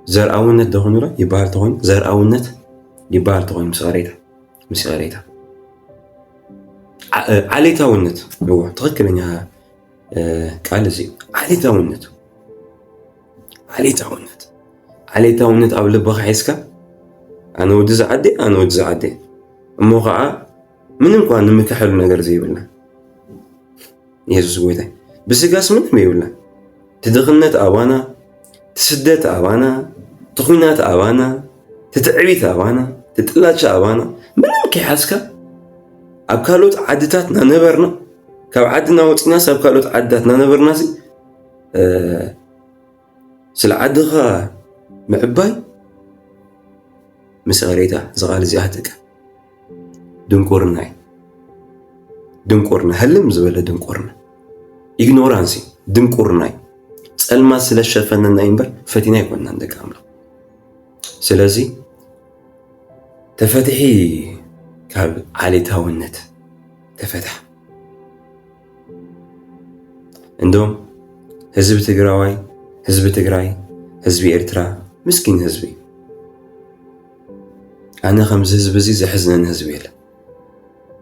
ዘርኣውነት ዶ ኾኑ ይበሃል ተኾይኑ? ዘርኣውነት ይበሃል ተኾይኑ፣ ምስ ይቕሬታ፣ ምስ ይቕሬታ። ዓ-፣ እ፣ ዓሌታውነት፣ እዎ፣ ትኽክለኛ፣ እ፣ ቃል እዚ እዩ። ዓሌታውነት። ዓሌታውነት። ዓሌታውነት ኣብ ልብኻ ሒዝካ፣ ኣነ ወዲ ዝዓዲ፣ ኣነ ወዲ ዝዓዲ። እሞ ኸዓ ምንም እኳ ንምክሐሉ ነገር ዘይብልና። የሱስ ጎይታ። ብስጋስ ምንም የብልና። ትድኽነት ኣባና፣ ትስደት ኣባና፣ ትኹናት ኣባና፣ ትትዕቢት ኣባና፣ ትጥላቻ ኣባና፣ ምንም ከይሓዝካ ኣብ ካልኦት ዓድታት እናነበርና፣ ካብ ዓድና ወፂናስ ኣብ ካልኦት ዓድታት እናነበርናሲ፣ እ፣ ስለ ዓድኻ ምዕባይ ምስ ይቕሬታ፣ እዚ ቃል እዚኣ ትጥቀም። ድንቁርና እዩ። ድንቁርና፣ ህልም ዝበለ ድንቁርና። ኢግኖራንሲ፣ ድንቁርና እዩ። ጸልማት ስለ ዝሸፈነና እዩ እምበር ፈቲና ኣይኮንናን ደቂ ኣምላኽ። ስለዚ ተፈትሒ፣ ካብ ዓሌታውነት ተፈትሓ። እንዶም ህዝቢ ትግራዋይ፣ ህዝቢ ትግራይ፣ ህዝቢ ኤርትራ ምስኪን ህዝቢ። ኣነ ከምዚ ህዝቢ እዚ ዘሕዝነኒ ህዝቢ የለን።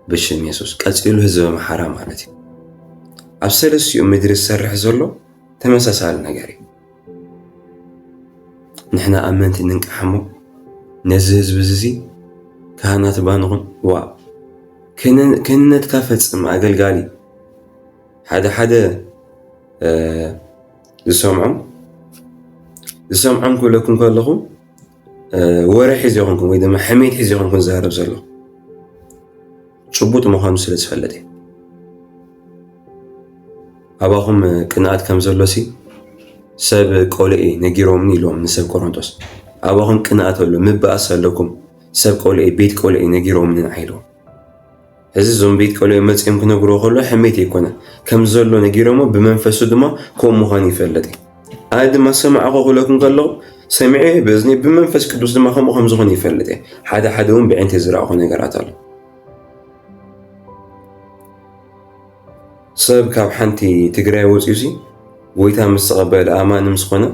ብሽም የሱስ ቀጺሉ ህዝቢ ኣምሓራ ማለት እዩ። ኣብ ሰለስቲኡ ምድሪ ዝሰርሕ ዘሎ ተመሳሳሊ ነገር እዩ። ንሕና ኣመንቲ ንንቃሕ እሞ ነዚ ህዝቢ እዚ ካህናት ባንኹን ዋ ክህነ- ክህነትካ ፈጽም ኣገልጋሊ ሓደ ሓደ እ፣ ዝሰምዖም ዝሰምዖም ክብለኩም ከለኹ እ፣ ወረ ሒዘ ይኾንኩም ወይ ድማ ሕሜት ሒዘ ይኾንኩም ዝዛረብ ዘለኹ ጭቡጥ ምዃኑ ስለ ዝፈለጥ እየ። ኣባኹም ቅንኣት ከም ዘሎሲ ሰብ ቆልኤ ነጊሮምኒ ኢልዎም ንሰብ ቆሮንቶስ። ኣባኹም ቅንኣት ኣሎ፣ ምብኣስ ኣለኩም። ሰብ ቆልኤ፣ ቤት ቆልኤ ነጊሮምኒ ንዓይ ኢልዎም። እዚ እዞም ቤት ቆልኤ መጺኦም ክነግርዎ ከሎ ሕሜት ኣይኮነ። ከም ዘሎ ነጊሮሞ ብመንፈሱ ድማ ከምኡ ምዃኑ ይፈልጥ እየ። ኣነ ድማ ሰማዕኹ ክብለኩም ከለኹ ሰሚዐ ብእዝኒ ብመንፈስ ቅዱስ ድማ ከምኡ ከም ዝኾነ ይፈልጥ እየ። ሓደ ሓደ እውን ብዕንተ ዝረኣኹ ነገራት ኣሎ። ሰብ ካብ ሓንቲ ትግራይ ወፂኡሲ ጎይታ ምስ ተቐበለ ኣማኒ ምስ ኾነ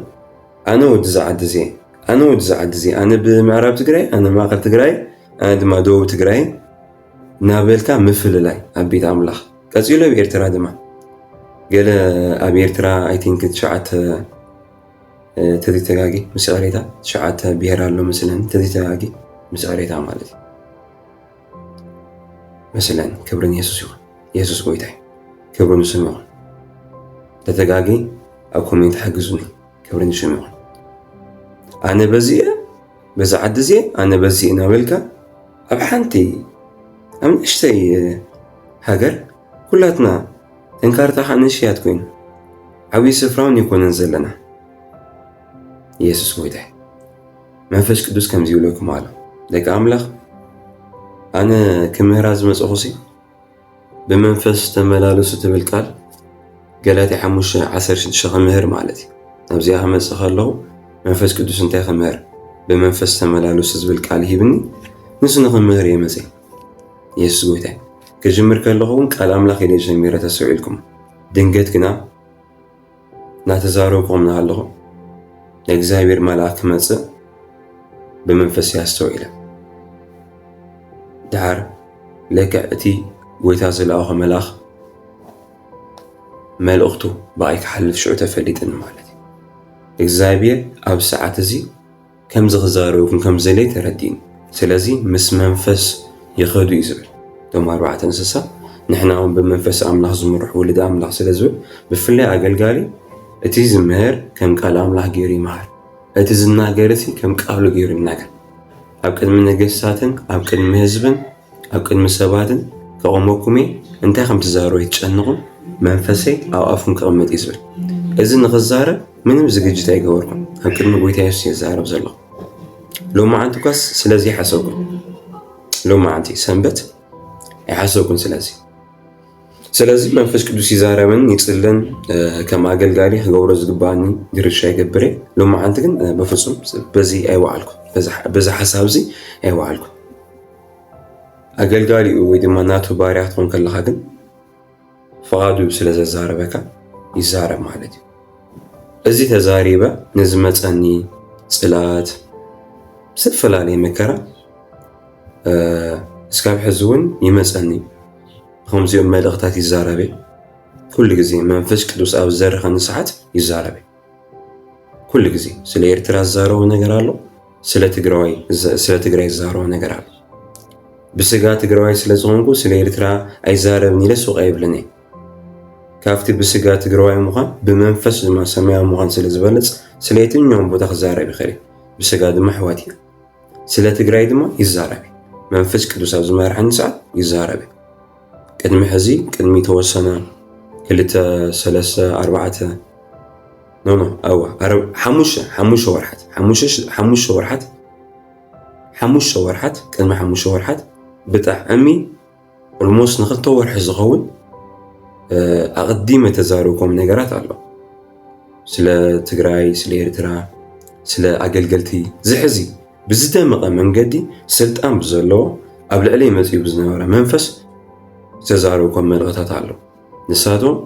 ኣነ ወዲ ዝዓዲ እየ ኣነ ወዲ ዝዓዲ እየ ኣነ ብምዕራብ ትግራይ ኣነ ማእኸል ትግራይ ኣነ ድማ ደቡብ ትግራይ እናበልካ ምፍልላይ ኣብ ቤት ኣምላኽ ቀፂሎ ኣብ ኤርትራ ድማ ገለ ኣብ ኤርትራ ኣይቲንክ ትሽዓተ ተዘይተጋጊ ምስ ቅሬታ ትሽዓተ ብሄር ኣሎ መስለኒ ተዘይተጋጊ ምስ ቅሬታ ማለት እዩ መስለኒ ክብርን የሱስ ይኹን የሱስ ጎይታይ ክብሩ ንስም ይኹን ተተጋጊ ኣብ ኮሜንት ሓግዙኒ ክብርን ሽም ይኹን ኣነ በዚ እየ በዚ ዓዲ እዚ ኣነ በዚ እናበልካ ኣብ ሓንቲ ኣብ ንእሽተይ ሃገር ኩላትና ተንካርታ ከዓ ንእሽያት ኮይኑ ዓብዪ ስፍራውን ይኮነን ዘለና ኢየሱስ ጎይታ መንፈስ ቅዱስ ከምዚ ይብለኩም ኣሎ ደቂ ኣምላኽ ኣነ ክምህራ ዝመፅኹሲ ብመንፈስ ተመላለሱ ትብል ቃል ገላትያ ሓሙሽተ ዓሰርተ ሽዱሽተ ክምህር ማለት እዩ። ናብዚኣ ክመጽእ ከለኹ መንፈስ ቅዱስ እንታይ ክምህር ብመንፈስ ተመላለሱ ዝብል ቃል ሂብኒ ንሱ ንክምህር እየ መጽእ። ኢየሱስ ጎይታ ክጅምር ከለኹ እውን ቃል ኣምላኽ ኢለ ጀሚረ ተሰዊዕልኩም ድንገት ግና እናተዛረብኩም እናሃለኹ ናይ እግዚኣብሔር መልኣክ ክመጽእ ብመንፈስ ኣስተውዒለ። ደሓር ለክዕ እቲ ጐይታ ዝለኣኾ መልኣኽ መልእኽቱ ብኣይ ክሓልፍ ሽዑ ተፈሊጥኒ ማለት እዩ። እግዚኣብሔር ኣብ ሰዓት እዚ ከምዚ ክዛረበኩም ከም ዘድለየ ተረዲእኒ። ስለዚ ምስ መንፈስ ይኸዱ እዩ ዝብል። እቶም ኣርባዕተ እንስሳ ንሕና እውን ብመንፈስ ኣምላኽ ዝምርሑ ወለዲ ኣምላኽ ስለ ዝብል ብፍላይ ኣገልጋሊ እቲ ዝምህር ከም ቃል ኣምላኽ ገይሩ ይምሃር። እቲ ዝናገር እቲ ከም ቃሉ ገይሩ ይናገር። ኣብ ቅድሚ ነገስታትን ኣብ ቅድሚ ህዝብን ኣብ ቅድሚ ሰባትን ከቐመኩም እየ፣ እንታይ ከም ትዛረቡ ኣይትጨንቑ፣ መንፈሰይ ኣብ ኣፍኩም ክቕመጥ እዩ ዝብል። እዚ ንኽዛረብ ምንም ዝግጅት ኣይገበርኩን፣ ኣብ ቅድሚ ጎይታ የሱስ እየ ዝዛረብ ዘለኹ። ሎማዓንቲ እኳስ ስለዚ ኣይሓሰብኩን፣ ሎማዓንቲ ሰንበት ኣይሓሰብኩን ስለዚ። ስለዚ መንፈስ ቅዱስ ይዛረበን ይጽልን ከም ኣገልጋሊ ክገብሮ ዝግባኣኒ ድርሻ ይገብር እየ። ሎማዓንቲ ግን በፍጹም በዚ ኣይወዓልኩ በዚ ሓሳብ እዚ ኣይወዓልኩ። ኣገልጋሊኡ ወይ ድማ ናቱ ባርያ ክትኾን ከለኻ ግን ፍቓዱ ስለ ዘዛረበካ ይዛረብ ማለት እዩ። እዚ ተዛሪበ ንዝመጸኒ ጽልኣት ዝተፈላለየ መከራ እስካብ ሕዚ እውን ይመጸኒ። ከምዚኦም መልእኽታት ይዛረበ ኩሉ ግዜ መንፈስ ቅዱስ ኣብ ዘርኸኒ ሰዓት ይዛረበ ኩሉ ግዜ ስለ ኤርትራ ዝዛረቦ ነገር ኣሎ ስለ ትግራዋይ ስለ ትግራይ ዝዛረቦ ነገር ኣሎ ብስጋ ትግራዋይ ስለ ዝኾንኩ ስለ ኤርትራ ኣይዛረብን ኢለ ሱቕ ኣይብልን እየ ካብቲ ብስጋ ትግራዋይ ምዃን ብመንፈስ ድማ ሰማያዊ ምዃን ስለ ዝበልጽ ስለ የትኛውም ቦታ ክዛረብ ይኽእል ብስጋ ድማ ኣሕዋት ኢና ስለ ትግራይ ድማ ይዛረብ መንፈስ ቅዱስ ኣብ ዝመርሐኒ ሰዓት ይዛረብ ቅድሚ ሕዚ ቅድሚ ተወሰነ ክልተ ሰለስተ ኣርባዕተ ኖኖ ኣዋ ሓሙሽተ ሓሙሽተ ወርሓት ሓሙሽተ ወርሓት ሓሙሽተ ወርሓት ቅድሚ ሓሙሽተ ወርሓት ብጣዕሚ ኦልሞስት ንክልተ ወርሒ ዝኸውን ኣቐዲመ ተዛረብኩም ነገራት ኣሎ ስለ ትግራይ ስለ ኤርትራ ስለ ኣገልገልቲ ዝሕዚ ብዝደመቐ መንገዲ ስልጣን ብዘለዎ ኣብ ልዕለይ መፂኡ ብዝነበረ መንፈስ ዝተዛረብኩም መልእኽታት ኣሎ ንሳቶም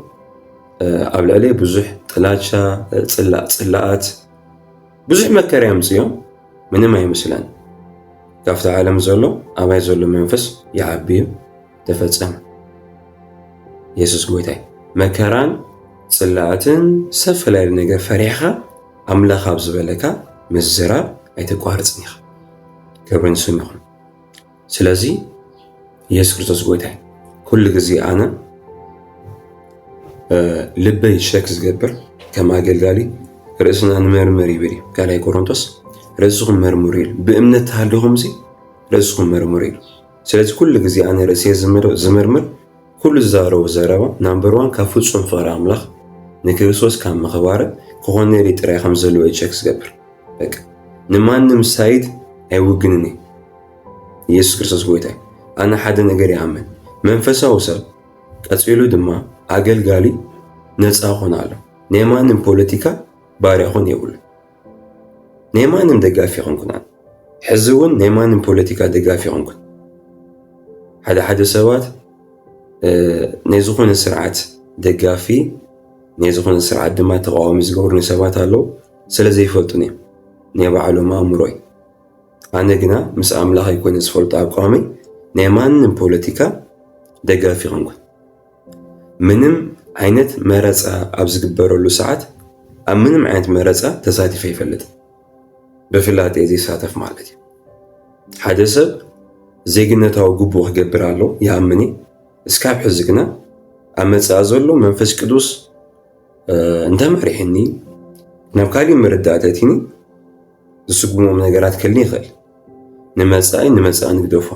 ኣብ ልዕለይ ብዙሕ ጥላቻ ፅላእ ፅላኣት ብዙሕ መከራ የምፅኦም ምንም ኣይመስለን ካብቲ ዓለም ዘሎ ኣባይ ዘሎ መንፈስ ይዓቢ እዩ ተፈጸመ የሱስ ጎይታይ መከራን ጽላእትን ዝተፈላለዩ ነገር ፈሪሕኻ ኣምላኽ ኣብ ዝበለካ ምዝራብ ኣይተቋርጽን ኢኻ። ክብሪ ንስም ይኹን። ስለዚ ኢየሱስ ክርስቶስ ጎይታይ፣ ኩሉ ግዜ ኣነ ልበይ ሸክ ዝገብር ከም ኣገልጋሊ፣ ርእስና ንመርምር ይብል እዩ ካልኣይ ቆሮንቶስ። ርእስኹም መርምሩ ኢሉ። ብእምነት ተሃልኹም ሲ ርእስኹም መርምሩ ኢሉ። ስለዚ ኩሉ ግዜ ኣነ ርእሰይ ዝምርምር፣ ኩሉ ዝዛረቦ ዘረባ ናምበር ዋን ካብ ፍጹም ፍቕሪ ኣምላኽ ንክርስቶስ ካብ ምኽባረ ክኾነሊ ጥራይ ከም ዘለዎ ሸክ ዝገብር። በቃ፣ ንማንም ሳይድ ኣይውግንን እየ። ኢየሱስ ክርስቶስ ጎይታይ። ኣነ ሓደ ነገር ይኣምን፣ መንፈሳዊ ሰብ፣ ቀጺሉ ድማ ኣገልጋሊ ነጻ ኾን ኣሎ። ናይ ማንም ፖለቲካ ባርያ ኾን የብሉ። ናይ ማንም ደጋፊ ኾንኩን ኣነ። ሕዚ እውን ናይ ማንም ፖለቲካ ደጋፊ ኾንኩን። ሓደ ሓደ ሰባት ናይ ዝኾነ ስርዓት ደጋፊ፣ ናይ ዝኾነ ስርዓት ድማ ተቃዋሚ ዝገብሩኒ ሰባት ኣለዉ። ስለ ዘይፈልጡን እዮም ናይ ባዕሎም ኣእምሮ እዩ። ኣነ ግና ምስ ኣምላኽ ኣይኮነ ዝፈልጦ ኣቋመይ ናይ ማንም ፖለቲካ ደጋፊ ኾንኩን። ምንም ዓይነት መረፃ ኣብ ዝግበረሉ ሰዓት ኣብ ምንም ዓይነት መረፃ ተሳቲፈ ይፈልጥ። ብፍላጥ ዘይሳተፍ ማለት እዩ። ሓደ ሰብ ዜግነታዊ ግቡእ ክገብር ኣሎ ይኣምን። እስካብ ሕዚ ግና ኣብ መጻኢ ዘሎ መንፈስ ቅዱስ እንተመሪሕኒ ናብ ካሊእ መረዳእታ እቲኒ ዝስጉሞም ነገራት ከልኒ ይኽእል። ንመጻኢ ንመጻኢ ንግደፎ።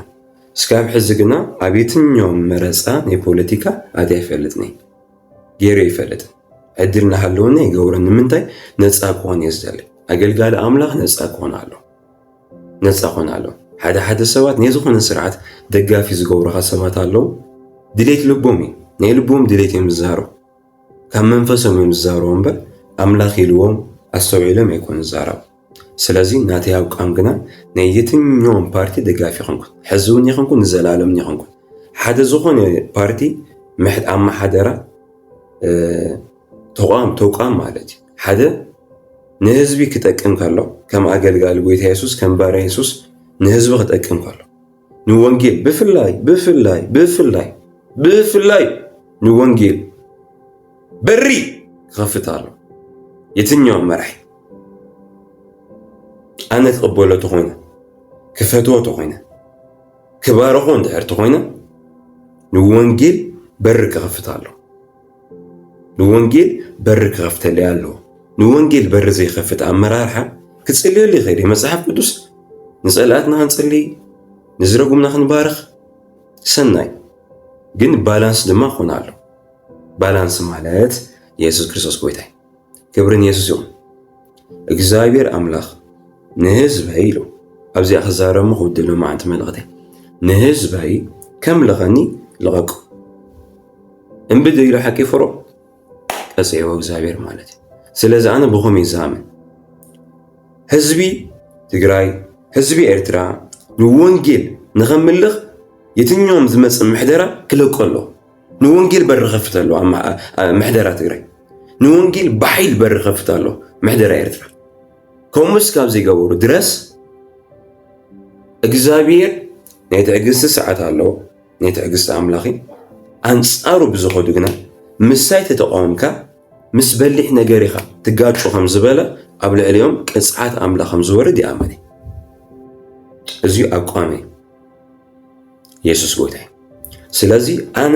እስካብ ሕዚ ግና ኣብ የትኛውም መረጻ ናይ ፖለቲካ ኣትያ ይፈልጥኒ፣ ገይረ ይፈልጥ። ዕድል ናሃለወኒ ይገብሮ። ንምንታይ? ነጻ ክኾን እየ ዝደሊ። ኣገልጋሊ ኣምላኽ ነጻ ክኾን ኣሎ። ነጻ ክኾን ኣሎ። ሓደ ሓደ ሰባት ናይ ዝኾነ ስርዓት ደጋፊ ዝገብሩኻ ሰባት ኣለዉ። ድሌት ልቦም እዩ። ናይ ልቦም ድሌት እዮም ዝዛረቡ። ካብ መንፈሶም እዮም ዝዛረቡ እምበር ኣምላኽ ኢልዎም ኣስተውዒሎም ኣይኮኑ ዝዛረቡ። ስለዚ ናተይ ኣቋም ግና ናይ የትኛውም ፓርቲ ደጋፊ ይኹንኩን፣ ሕዚ እውን ይኹንኩን፣ ንዘለኣለም ይኹንኩን፣ ሓደ ዝኾነ ፓርቲ ምሕድ ኣመሓደራ ተቋም ተቋም ማለት እዩ። ሓደ ንህዝቢ ክጠቅም ከሎ፣ ከም ኣገልጋሊ ጎይታ የሱስ፣ ከም ባርያ የሱስ ንህዝቢ ክጠቅም ከሎ፣ ንወንጌል ብፍላይ ብፍላይ ብፍላይ ብፍላይ ንወንጌል በሪ ክኸፍት ኣሎ። የትኛውም መራሒ ኣነ ክቕበሎ ተኾይነ፣ ክፈትዎ ተኾይነ፣ ክባርኾ እንድሕር ተኾይነ፣ ንወንጌል በሪ ክኸፍት ኣሎ። ንወንጌል በሪ ክኸፍተለይ ኣለዎ። ንወንጌል በሪ ዘይኸፍት ኣመራርሓ ክጽልየሉ ይኽእል እዩ። መጽሓፍ ቅዱስ ንጸላእትና ክንጽሊ፣ ንዝረጉምና ክንባርኽ ሰናይ፣ ግን ባላንስ ድማ ክኾን ኣሎ። ባላንስ ማለት የሱስ ክርስቶስ ጎይታይ። ክብሪ ንየሱስ ይኹን። እግዚኣብሔር ኣምላኽ ንህዝበይ ኢሉ ኣብዚኣ ክዛረብ ክውድል መዓንቲ መልእኽተይ፣ ንህዝበይ ከም ለኸኒ ልቐቁ። እምቢ ዶ ኢሉ ሓቂ ፍሮ ቀጽዕዎ እግዚኣብሔር ማለት እዩ። ስለዚ ኣነ ብኸም ይዛምን ህዝቢ ትግራይ፣ ህዝቢ ኤርትራ ንወንጌል ንኸምልኽ የትኛውም ዝመጽእ ምሕደራ ክለቆ ኣሎ። ንወንጌል በሪ ከፍት ኣሎ ኣብ ምሕደራ ትግራይ። ንወንጌል ብሓይል በሪ ከፍት ኣሎ ምሕደራ ኤርትራ። ከምኡ እስካብ ዘይገበሩ ድረስ እግዚኣብሔር ናይ ትዕግስቲ ሰዓት ኣለዎ። ናይ ትዕግስቲ ኣምላኽ እዩ። ኣንጻሩ ብዝኸዱ ግና ምሳይ ተተቃወምካ ምስ በሊሕ ነገር ኢኻ ትጋጩ ከም ዝበለ ኣብ ልዕሊኦም ቅጽዓት ኣምላኽ ከም ዝወርድ ይኣምን። እዚ ኣቋመይ የሱስ ጎይታይ። ስለዚ ኣነ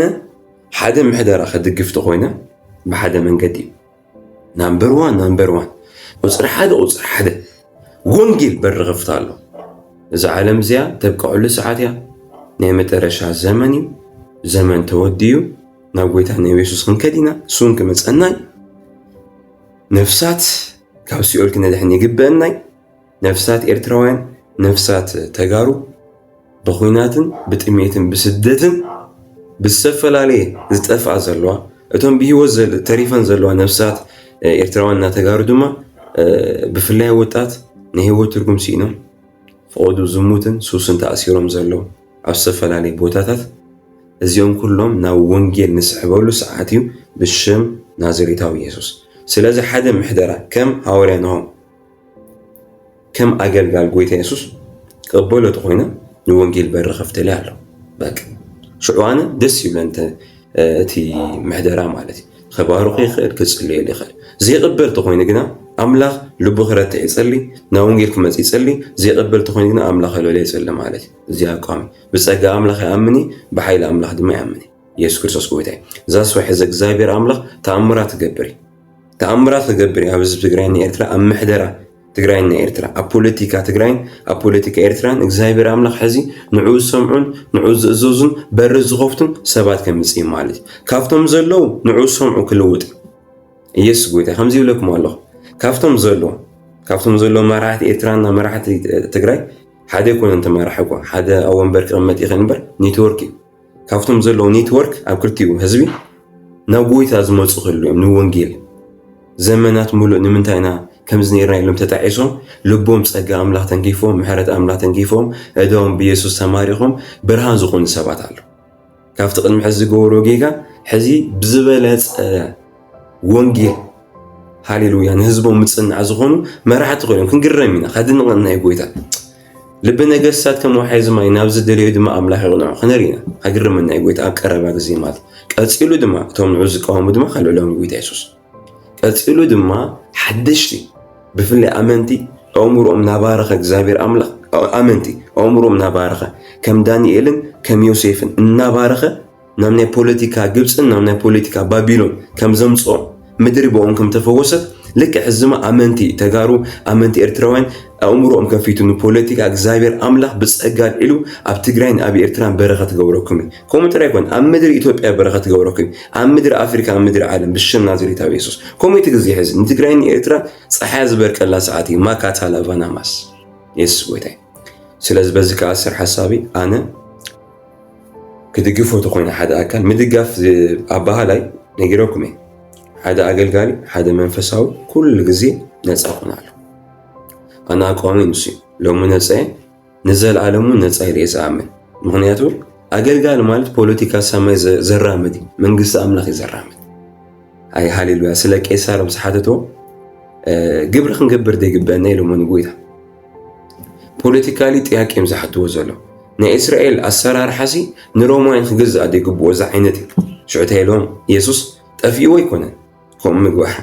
ሓደ ምሕደራ ከድግፍ ተኾይነ ብሓደ መንገዲ እዩ። ናምበር ዋን ናምበር ዋን ቁፅሪ ሓደ ቁፅሪ ሓደ ወንጌል በሪ ከፍታ ኣሎ። እዛ ዓለም እዚኣ ተብቅዐሉ ሰዓት እያ። ናይ መጠረሻ ዘመን እዩ። ዘመን ተወዲኡ ናብ ጎይታ ናብ የሱስ ክንከድ ኢና። እሱን ክመፀና እዩ። ነፍሳት ካብ ሲኦል ክነድሕን ይግበአና እዩ። ነፍሳት ኤርትራውያን፣ ነፍሳት ተጋሩ ብኹናትን ብጥሜትን ብስደትን ብዝተፈላለየ ዝጠፍኣ ዘለዋ፣ እቶም ብህይወት ተሪፈን ዘለዋ ነፍሳት ኤርትራውያን እና ተጋሩ ድማ ብፍላይ ወጣት ናይ ህይወት ትርጉም ስኢኖም ፈቐዱ ዝሙትን ሱስን ተኣሲሮም ዘለዉ ኣብ ዝተፈላለየ ቦታታት፣ እዚኦም ኩሎም ናብ ወንጌል ንስሕበሉ ሰዓት እዩ ብሽም ናዝሬታዊ የሱስ። ስለዚ ሓደ ምሕደራ ከም ሃዋርያ ናሆም ከም ኣገልጋል ጎይታ የሱስ ክቕበሎ ተኾይነ ንወንጌል በሪ ከፍተለይ ኣሎ። በቃ ሽዑ ኣነ ደስ ይብለ እንተ እቲ ምሕደራ ማለት እዩ። ከባርኹ ይኽእል፣ ክጽልየሉ ይኽእል። ዘይቕበል ተኾይነ ግና ኣምላኽ ልቡ ክረትዕ ይጸሊ፣ ናብ ወንጌል ክመጽእ ይጸሊ። ዘይቕበል ተኾይኑ ግና ኣምላኽ ልዕሎ ይጸሊ ማለት እዩ። እዚ ኣቋም ብጸጋ ኣምላኽ ይኣምን እዩ፣ ብሓይሊ ኣምላኽ ድማ ይኣምን እዩ። ኢየሱስ ክርስቶስ ጎይታ እዩ። እዛ ስዋ ሕዚ እግዚኣብሔር ኣምላኽ ተኣምራት ክገብር እዩ። ተኣምራት ክገብር እዩ ኣብ ህዝቢ ትግራይን ኤርትራ፣ ኣብ ምሕደራ ትግራይን ኤርትራ፣ ኣብ ፖለቲካ ትግራይን ኣብ ፖለቲካ ኤርትራን እግዚኣብሔር ኣምላኽ ሕዚ ንዑ ዝሰምዑን ንዑ ዝእዘዙን በሪ ዝኸፍቱን ሰባት ከምጽእ እዩ ማለት እዩ። ካብቶም ዘለዉ ንዑ ዝሰምዑ ክልውጥ እዩ። ኢየሱስ ጎይታ እዩ። ከምዚ ይብለኩም ኣለኹ፣ ካብቶም ዘለዉ ካብቶም ዘለዉ መራሕቲ ኤርትራና መራሕቲ ትግራይ ሓደ ኣይኮነን ተመራሒ እኮ፣ ሓደ ኣብ ወንበር ክቕመጥ ይኽእል እምበር ኔትወርክ እዩ። ካብቶም ዘለዉ ኔትወርክ ኣብ ክልቲኡ ህዝቢ ናብ ጎይታ ዝመፁ ክህሉ እዮም። ንወንጌል ዘመናት ሙሉእ ንምንታይ ኢና ከምዚ ነይርና ኢሎም ተጣዒሶም፣ ልቦም ጸጋ ኣምላኽ ተንኪፎም፣ ምሕረት ኣምላኽ ተንኪፎም፣ እዶም ብየሱስ ተማሪኾም ብርሃን ዝኾኑ ሰባት ኣለዉ። ካብቲ ቅድሚ ሕዚ ዝገበርዎ ጌጋ ሕዚ ብዝበለጸ ወንጌል፣ ሃሌሉያ፣ ንህዝቦም ምጽንናዕ ዝኾኑ መራሕቲ ኮይኖም ክንግረም ኢና። ከድንቐና እዩ ጎይታ። ልቢ ነገስታት ከም ወሓይዚ ማይ ናብ ዝደለዩ ድማ ኣምላኽ የቕንዖ። ክንርኢ ኢና። ከግርመና እዩ ጎይታ ኣብ ቀረባ ግዜ ማለት። ቀጺሉ ድማ እቶም ንዑ ዝቃወሙ ድማ ከልዕሎም እዩ ጎይታ የሱስ። ቀጺሉ ድማ ሓደሽቲ ብፍላይ ኣመንቲ ኣእምሮኦም ናባረኸ እግዚኣብሔር ኣምላኽ፣ ኣመንቲ ኣእምሮኦም ናባረኸ ከም ዳንኤልን ከም ዮሴፍን እናባረኸ ናብ ናይ ፖለቲካ ግብፅን ናብ ናይ ፖለቲካ ባቢሎን ከም ዘምፅኦም ምድሪ ብኦም ከም ተፈወሰት ልክዕ ሕዚ ድማ ኣመንቲ ተጋሩ ኣመንቲ ኤርትራውያን ኣእምሮኦም ከፊቱ ንፖለቲካ እግዚኣብሔር ኣምላኽ ብፀጋ ኣልዒሉ ኣብ ትግራይን ኣብ ኤርትራን በረኸት ገብረኩም እዩ። ከምኡ ጥራይ ኣይኮን ኣብ ምድሪ ኢትዮጵያ በረኸት ገብረኩም እዩ። ኣብ ምድሪ ኣፍሪካ ኣብ ምድሪ ዓለም ብሽም ናዝሬታዊ የሱስ። ከምኡ እቲ ግዜ ሕዚ ንትግራይን ኤርትራ ፀሓያ ዝበርቀላ ሰዓት እዩ። ማካታ ላቫናማስ የሱስ ጎይታይ። ስለዚ በዚ ክኣስር ሓሳቢ ኣነ ክድግፎ ተኾይነ ሓደ ኣካል ምድጋፍ ኣባሃላይ ነጊረኩም እየ። ሓደ ኣገልጋሊ ሓደ መንፈሳዊ ኩሉ ግዜ ነፃ ይኾን ኣሎ። ኣነ ኣቋሚ ንሱ እዩ። ሎሚ ነፃ እየ፣ ንዘለኣለሙ ነፃ ኢለ እየ ዝኣምን። ምክንያቱ ኣገልጋሊ ማለት ፖለቲካ ሰማይ ዘራምድ እዩ፣ መንግስቲ ኣምላኽ እዩ ዘራምድ። ኣይ ሃሌሉያ። ስለ ቄሳር ምስ ሓተቶ ግብሪ ክንገብር ዘይግበአና ኢሎሞ ንጎይታ። ፖለቲካሊ ጥያቄ እዮም ዝሓትዎ ዘሎ። ናይ እስራኤል ኣሰራርሓ ሲ ንሮማውያን ክግዛእ ዘይግብኦ እዚ ዓይነት እዩ። ሽዑ እንታይ ኢሎም? የሱስ ጠፊእዎ ኣይኮነን ከምኡ ምግባር።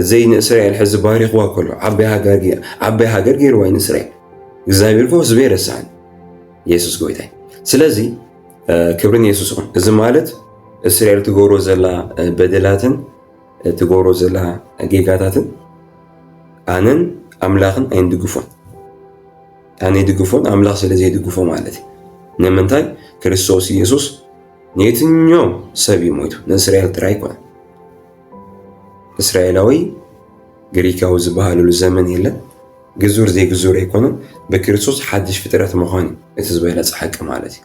እዘይ ንእስራኤል ሕዚ ባሪኽዋ ከሎ ዓባይ ሃገር ገ- ዓባይ ሃገር ገይርዋ እዩ ንእስራኤል። እግዚኣብሔር እኮ ህዝበይ ኣይረስዓን። የሱስ ጎይታይ። ስለዚ ክብሪ ንየሱስ ይኹን። እዚ ማለት እስራኤል ትገብሮ ዘላ በደላትን ትገብሮ ዘላ ጌጋታትን ኣነን ኣምላኽን ኣይንድግፎን። ኣነ ይድግፎን ኣምላኽ ስለ ዘይድግፎ ማለት እዩ። ንምንታይ? ክርስቶስ ኢየሱስ ንየትኛውም ሰብ እዩ ሞይቱ፣ ንእስራኤል ጥራይ ኣይኮነን። እስራኤላዊ ግሪካዊ ዝበሃለሉ ዘመን የለን። ግዙር ዘይግዙር ኣይኮነን። ብክርስቶስ ሓድሽ ፍጥረት ምዃን እዩ እቲ ዝበለጸ ሓቂ ማለት እዩ።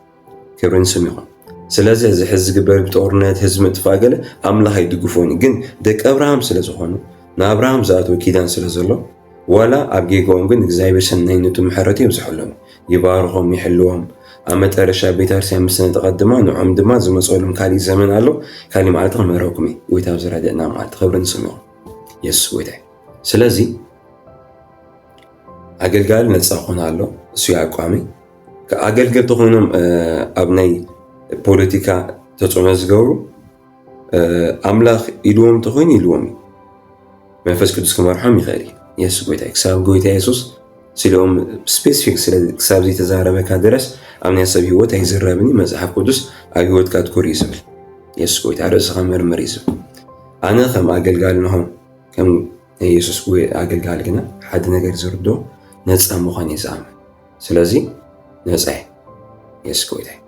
ክብሪ ንስም ይኹን። ስለዚ እዚ ሕዚ ዝግበር ብጦርነት ህዝቢ ምጥፋእ ገለ ኣምላኽ ኣይድግፎን እዩ። ግን ደቂ ኣብርሃም ስለ ዝኾኑ ንኣብርሃም ዝኣተወ ኪዳን ስለ ዘሎ ዋላ ኣብ ጌጋኦም ግን እግዚኣብሔር ሰናይነቱ ምሕረቱ የብዝሐሎም፣ ይባርኾም፣ ይሕልዎም። ኣብ መጠረሻ ቤተ ክርስቲያን ምስ ነጠቐት ድማ ንዖም ድማ ዝመፀሎም ካሊእ ዘመን ኣሎ፣ ካሊእ መዓልቲ ክምህረኩም እዩ። ጎይታ ብዝረድእና መዓልቲ ክብሪ ንስም ይኹን። የሱስ ጎይታ እዩ። ስለዚ ኣገልጋሊ ነፃ ክኾን ኣሎ። እሱ ኣቋሚ ኣገልገልቲ ኮይኖም ኣብ ናይ ፖለቲካ ተፅዕኖ ዝገብሩ ኣምላኽ ኢልዎም እንተኮይኑ ኢልዎም እዩ። መንፈስ ቅዱስ ክመርሖም ይኽእል እዩ። የሱስ ጎይታ እዩ። ክሳብ ጎይታ የሱስ ስልኦም ስፔሲፊክ ስለ ክሳብ ዘይተዛረበካ ድረስ ኣብ ናይ ሰብ ህይወት ኣይዝረብን እዩ። መፅሓፍ ቅዱስ ኣብ ህይወትካ ትኩር እዩ ዝብል። የሱስ ጎይታ ርእስኻ መርምር እዩ ዝብል። ኣነ ከም ኣገልጋሊ ንኹም ከም ናይ የሱስ ኣገልጋሊ ግና ሓደ ነገር ዝርዶ ነፃ ምዃን እየ ዝኣምን። ስለዚ ነፃ እየ። የሱስ ጎይታ እዩ።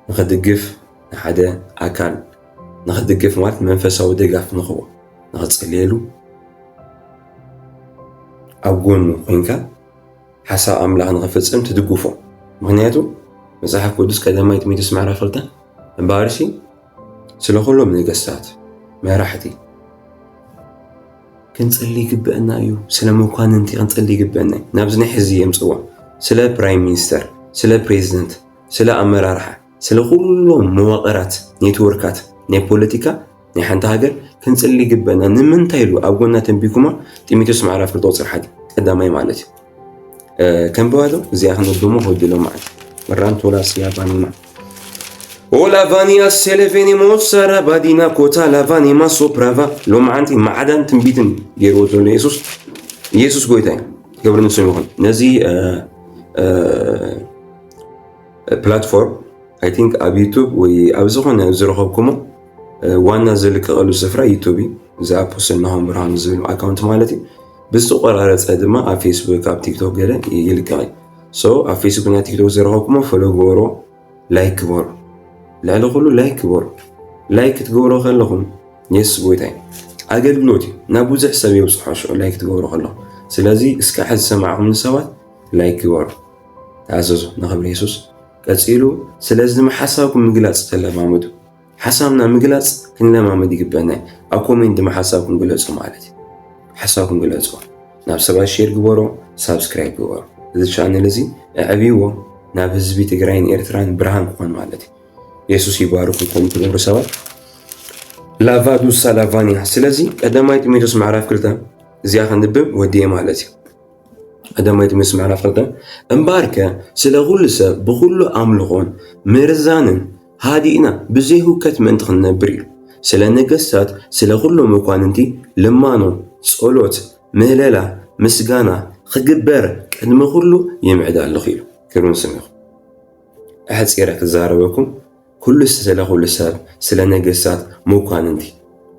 ንኽድግፍ ንሓደ ኣካል ንኽድግፍ ማለት መንፈሳዊ ድጋፍ ንኽቦ ንኽፅልየሉ ኣብ ጎኑ ኮይንካ ሓሳብ ኣምላኽ ንኽፍፅም ትድግፎ። ምክንያቱ መፅሓፍ ቅዱስ ቀዳማይ ጢሞቴዎስ ምዕራፍ ክልተ እምበኣርሲ ስለ ኩሎም ነገስታት መራሕቲ ክንፅሊ ይግበአና እዩ። ስለ መኳንንቲ ክንፅሊ ይግበአና እዩ። ናብዚ ናይ ሕዚ የምፅዋ ስለ ፕራይም ሚኒስተር፣ ስለ ፕሬዚደንት፣ ስለ ኣመራርሓ፣ ስለ ኩሎም መዋቕራት፣ ኔትወርካት ናይ ፖለቲካ ናይ ሓንቲ ሃገር ክንፅሊ ይግበአና። ንምንታይ ኢሉ ኣብ ጎና ተንቢኩማ ጢሞቴዎስ ምዕራፍ ክልተ ቁፅሪ ሓደ ቀዳማይ ማለት እዩ። ከም በባዶ እዚኣ ክንብሞ ከወድሎ ማለት መራንቶላ ስያባኒማ ኦላቫኒያ ሴሌቬኔሞ ሳራ ባዲና ኮታ ላቫኔማ ሶፕራቫ። ሎማዓንቲ ማዕዳን ትንቢትን ገይርዎ ዘሎ የሱስ። የሱስ ጎይታ እዩ። ክብሪ ንስሙ ይኹን። ነዚ ፕላትፎርም ኣይ ቲንክ ኣብ ዩቱብ ወይ ኣብ ዝኾነ ዝረኸብኩሞ ዋና ዝልቀቐሉ ስፍራ ዩቱብ እዩ። እዚ ኣፖስትል ናሆም ብርሃኑ ዝብል ኣካውንት ማለት እዩ። ብዝተቆራረፀ ድማ ኣብ ፌስቡክ፣ ኣብ ቲክቶክ ገለ ይልቀቕ እዩ። ሶ ኣብ ፌስቡክ እና ቲክቶክ ዝረኸብኩሞ ፎሎ ግበሮ፣ ላይክ ግበሩ። ልዕሊ ኩሉ ላይክ ግበሩ። ላይክ ክትገብሮ ከለኹም የሱስ ጎይታ እዩ። ኣገልግሎት እዩ። ናብ ብዙሕ ሰብ የብፅሖ ሽዑ ላይክ ክትገብሮ ከለኹም። ስለዚ እስካዕ ዝሰማዕኹም ሰባት ላይክ ግበሩ። ተኣዘዙ ንኽብሪ የሱስ። ቀፂሉ ስለዚ ድማ ሓሳብኩም ምግላፅ ተለማመዱ። ሓሳብና ምግላፅ ክንለማመድ ይግበና እዩ። ኣብ ኮሜንት ድማ ሓሳብኩም ግለፁ ማለት እዩ። ሓሳብኩም ግለፁ። ናብ ሰባት ሼር ግበሮ፣ ሳብስክራይብ ግበሮ። እዚ ቻነል እዚ ኣዕብይዎ፣ ናብ ህዝቢ ትግራይን ኤርትራን ብርሃን ክኾን ማለት እዩ። የሱስ ይባርኩም ከምኡ ትገብሩ ሰባት። ላቫዱሳ ላቫኒያ። ስለዚ ቀዳማይ ጢሞቴዎስ ምዕራፍ ክልተ እዚኣ ከንብብ ወዲኤ ማለት እዩ። ቀዳማይ ጢሞቴዎስ ምዕራፍ ክልተ፣ እምበኣርከ ስለ ኩሉ ሰብ ብኹሉ ኣምልኾን ምርዛንን ሃዲእና ብዘይ ህውከት ምእንቲ ክንነብር ኢሉ፣ ስለ ነገስታት፣ ስለ ኩሎም መኳንንቲ ልማኖ፣ ጸሎት፣ ምህለላ፣ ምስጋና ክግበር ቅድሚ ኩሉ ይምዕድ ኣለኹ ኢሉ። ክብሪ ንስሙ ይኹን። ኣሕጺረ ክዛረበኩም፣ ኩሉ ስለ ኩሉ ሰብ፣ ስለ ነገስታት፣ መኳንንቲ፣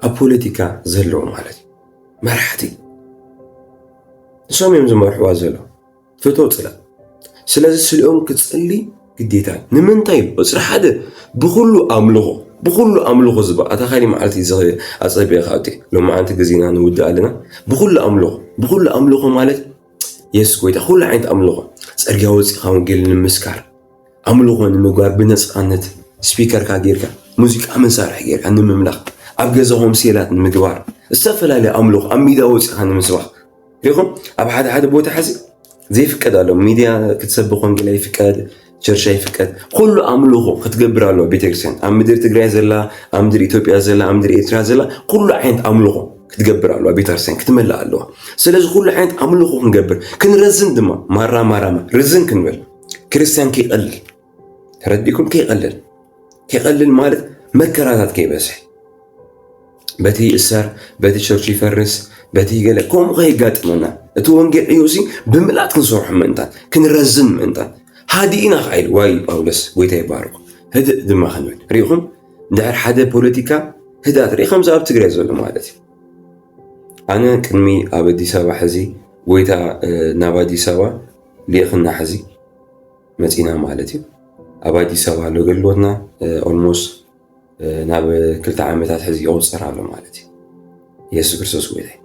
ኣብ ፖለቲካ ዘለዉ ማለት እዩ። መራሕቲ ንሶም እዮም ዝመርሕዋ ዘለዉ። ፍቶ ጽላ። ስለዚ ስሊኦም ክጸሊ ግዴታ እዩ። ንምንታይ ኢሉ? ቁጽሪ ሓደ ብኹሉ ኣምልኾ፣ ብኹሉ ኣምልኾ ዝበሃል። ኣታ ካሊ መዓልቲ እዚ ኣጸቢቕካ ኣብቲ ሎማዓንቲ ግዜና ንውድእ ኣለና። ብኹሉ ኣምልኾ፣ ብኹሉ ኣምልኾ ማለት የሱስ ጎይታ፣ ኩሉ ዓይነት ኣምልኾ። ጸርግያ ወጺኻ ወንጌል ንምስካር፣ ኣምልኾ ንምግባር ብነጻነት፣ ስፒከርካ ጌርካ፣ ሙዚቃ መሳርሒ ጌርካ ንምምላኽ፣ ኣብ ገዛኹም ሴላት ንምግባር፣ ዝተፈላለየ ኣምልኾ ኣብ ሚድያ ወጺኻ ንምስባኽ። ሪኹም ኣብ ሓደ ሓደ ቦታ ሕዚ ዘይፍቀድ ኣሎ። ሚድያ ክትሰብኽ ወንጌል ኣይፍቀድ፣ ቸርች ኣይፍቀድ። ኩሉ ኣምልኾ ክትገብር ኣለዋ ቤተክርስትያን። ኣብ ምድሪ ትግራይ ዘላ፣ ኣብ ምድሪ ኢትዮጵያ ዘላ፣ ኣብ ምድሪ ኤርትራ ዘላ፣ ኩሉ ዓይነት ኣምልኾ ክትገብር ኣለዋ ቤተክርስትያን፣ ክትመልእ ኣለዋ። ስለዚ ኩሉ ዓይነት ኣምልኾ ክንገብር፣ ክንረዝን ድማ፣ ማራ ማራማ ርዝን ክንብል፣ ክርስትያን ከይቐልል፣ ተረዲእኩም? ከይቐልል፣ ከይቐልል ማለት መከራታት ከይበዝሕ፣ በቲ ይእሰር፣ በቲ ቸርች ይፈርስ፣ በቲ ገለ ከምኡ ከየጋጥመና፣ እቲ ወንጌል ዕዮ እዚ ብምልኣት ክንሰርሖ ምእንታን፣ ክንረዝን ምእንታን፣ ሃዲእና ከዓ ኢሉ ዋይ ጳውሎስ፣ ጎይታ ይባርኩ፣ ህድእ ድማ ክንብል። ሪኢኹም? እንድሕር ሓደ ፖለቲካ ህድኣት ርኢ፣ ከምዚ ኣብ ትግራይ ዘሎ ማለት እዩ። ኣነ ቅድሚ ኣብ ኣዲስ ኣበባ ሕዚ፣ ጎይታ፣ እ፣ ናብ ኣዲስ ኣበባ ልኢኽና ሕዚ መፂና ማለት እዩ። ኣብ ኣዲስ ኣበባ ኣሎ ኣገልግሎትና፣ እ፣ ኦልሞስት፣ እ፣ ናብ ክልተ ዓመታት ሕዚ ይቑፀር ኣሎ ማለት እዩ። የሱስ ክርስቶስ ጎይታ እዩ።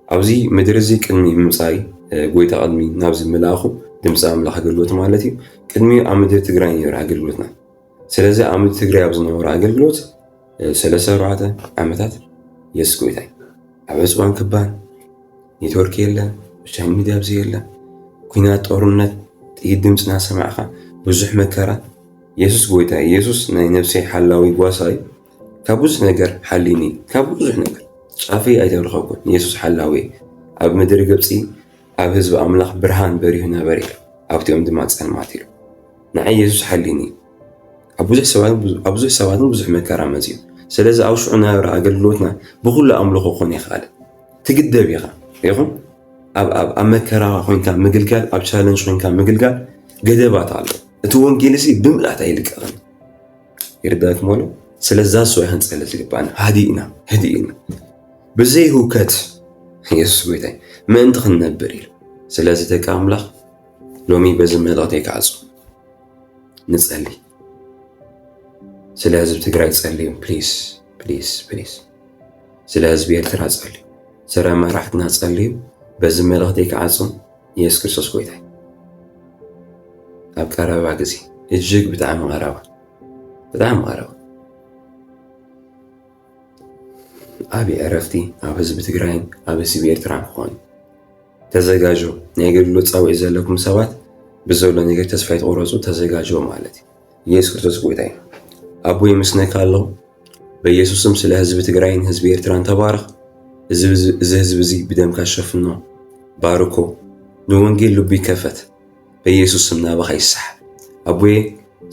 ኣብዚ ምድሪ እዚ ቅድሚ ምምፃይ፣ እ፣ ጎይታ ቅድሚ ናብዚ ምልኣኹ ድምፂ ኣምላኽ ኣገልግሎት ማለት እዩ። ቅድሚ ኣብ ምድሪ ትግራይ ነይሩ ኣገልግሎትና። ስለዚ ኣብ ምድሪ ትግራይ ኣብ ዝነበረ ኣገልግሎት፣ እ፣ ሰለስተ ኣርባዕተ ዓመታት የሱስ ጎይታ እዩ። ኣብ ዕፅዋን ክባን ኔትወርክ የለን፣ ሶሻል ሚድያ ኣብዚ የለን። ኲናት፣ ጦርነት፣ ጥይት ድምፂ እናሰማዕካ ብዙሕ መከራ። የሱስ ጎይታ፣ የሱስ ናይ ነፍሰይ ሓላዊ ጓሳ እዩ። ካብ ብዙሕ ነገር ሓሊኒ፣ ካብ ብዙሕ ነገር ጫፈይ ኣይተረኸብኩን። የሱስ ሓላዊ ኣብ ምድሪ ግብፂ ኣብ ህዝቢ ኣምላኽ ብርሃን በሪሁ ነበረ ኢሉ፣ ኣብቲኦም ድማ ጸልማት ኢሉ። ንዓይ የሱስ ሓሊኒ። ኣብ ብዙሕ ሰባት፣ ኣብ ብዙሕ ሰባትን ብዙሕ መከራ መጺኡ። ስለዚ ኣብ ሽዑ ነበረ ኣገልግሎትና ብኹሉ ኣምልኾ ክኾን ይኽኣል። ትግደብ ኢኻ። ሪኢኹም? ኣብ፣ ኣብ፣ ኣብ መከራ ኮይንካ ምግልጋል፣ ኣብ ቻለንጅ ኮይንካ ምግልጋል ገደባት ኣሎ። እቲ ወንጌል እዚ ብምልኣት ኣይልቀቕን። ይርዳእኩም ኣሎ? ስለዛ ሰው ክንጸሊ ዝግባና ሃዲእና፣ ህዲእና። ብዘይ ህውከት የሱስ ጎይታይ ምእንቲ ክንነብር ኢሉ። ስለዚ ደቂ ኣምላኽ ሎሚ በዚ መልእኽተይ ክዓጹ ንጸሊ። ስለ ህዝቢ ትግራይ ጸልዩ፣ ፕሊስ፣ ፕሊስ፣ ፕሊስ። ስለ ህዝቢ ኤርትራ ጸልዩ። ስለ መራሕትና ጸልዩ። በዚ መልእኽተይ ክዓጹ የሱስ ክርስቶስ ጎይታይ። ኣብ ቀረባ ግዜ፣ እጅግ ብጣዕሚ ቀረባ፣ ብጣዕሚ ቀረባ። ዓቢ ዕረፍቲ ኣብ ህዝቢ ትግራይን ኣብ ህዝቢ ኤርትራን ክኾን እዩ። ተዘጋጆ። ናይ ኣገልግሎት ጻውዒት ዘለኩም ሰባት ብዘሎ ነገር ተስፋ ኣይትቑረጹ፣ ተዘጋጆ ማለት እዩ። ኢየሱስ ክርስቶስ ጎይታ እዩ። ኣቦይ ምስነካ ኣለኹ። በኢየሱስ ስም ስለ ህዝቢ ትግራይን ህዝቢ ኤርትራን ተባረኽ። እዚ፣ እዚ ህዝቢ እዚ ብደምካ ሸፍኖ፣ ባርኮ፣ ንወንጌል ልቡ ይከፈት። በኢየሱስ ስም ናባኻ ይስሓብ። ኣቦዬ፣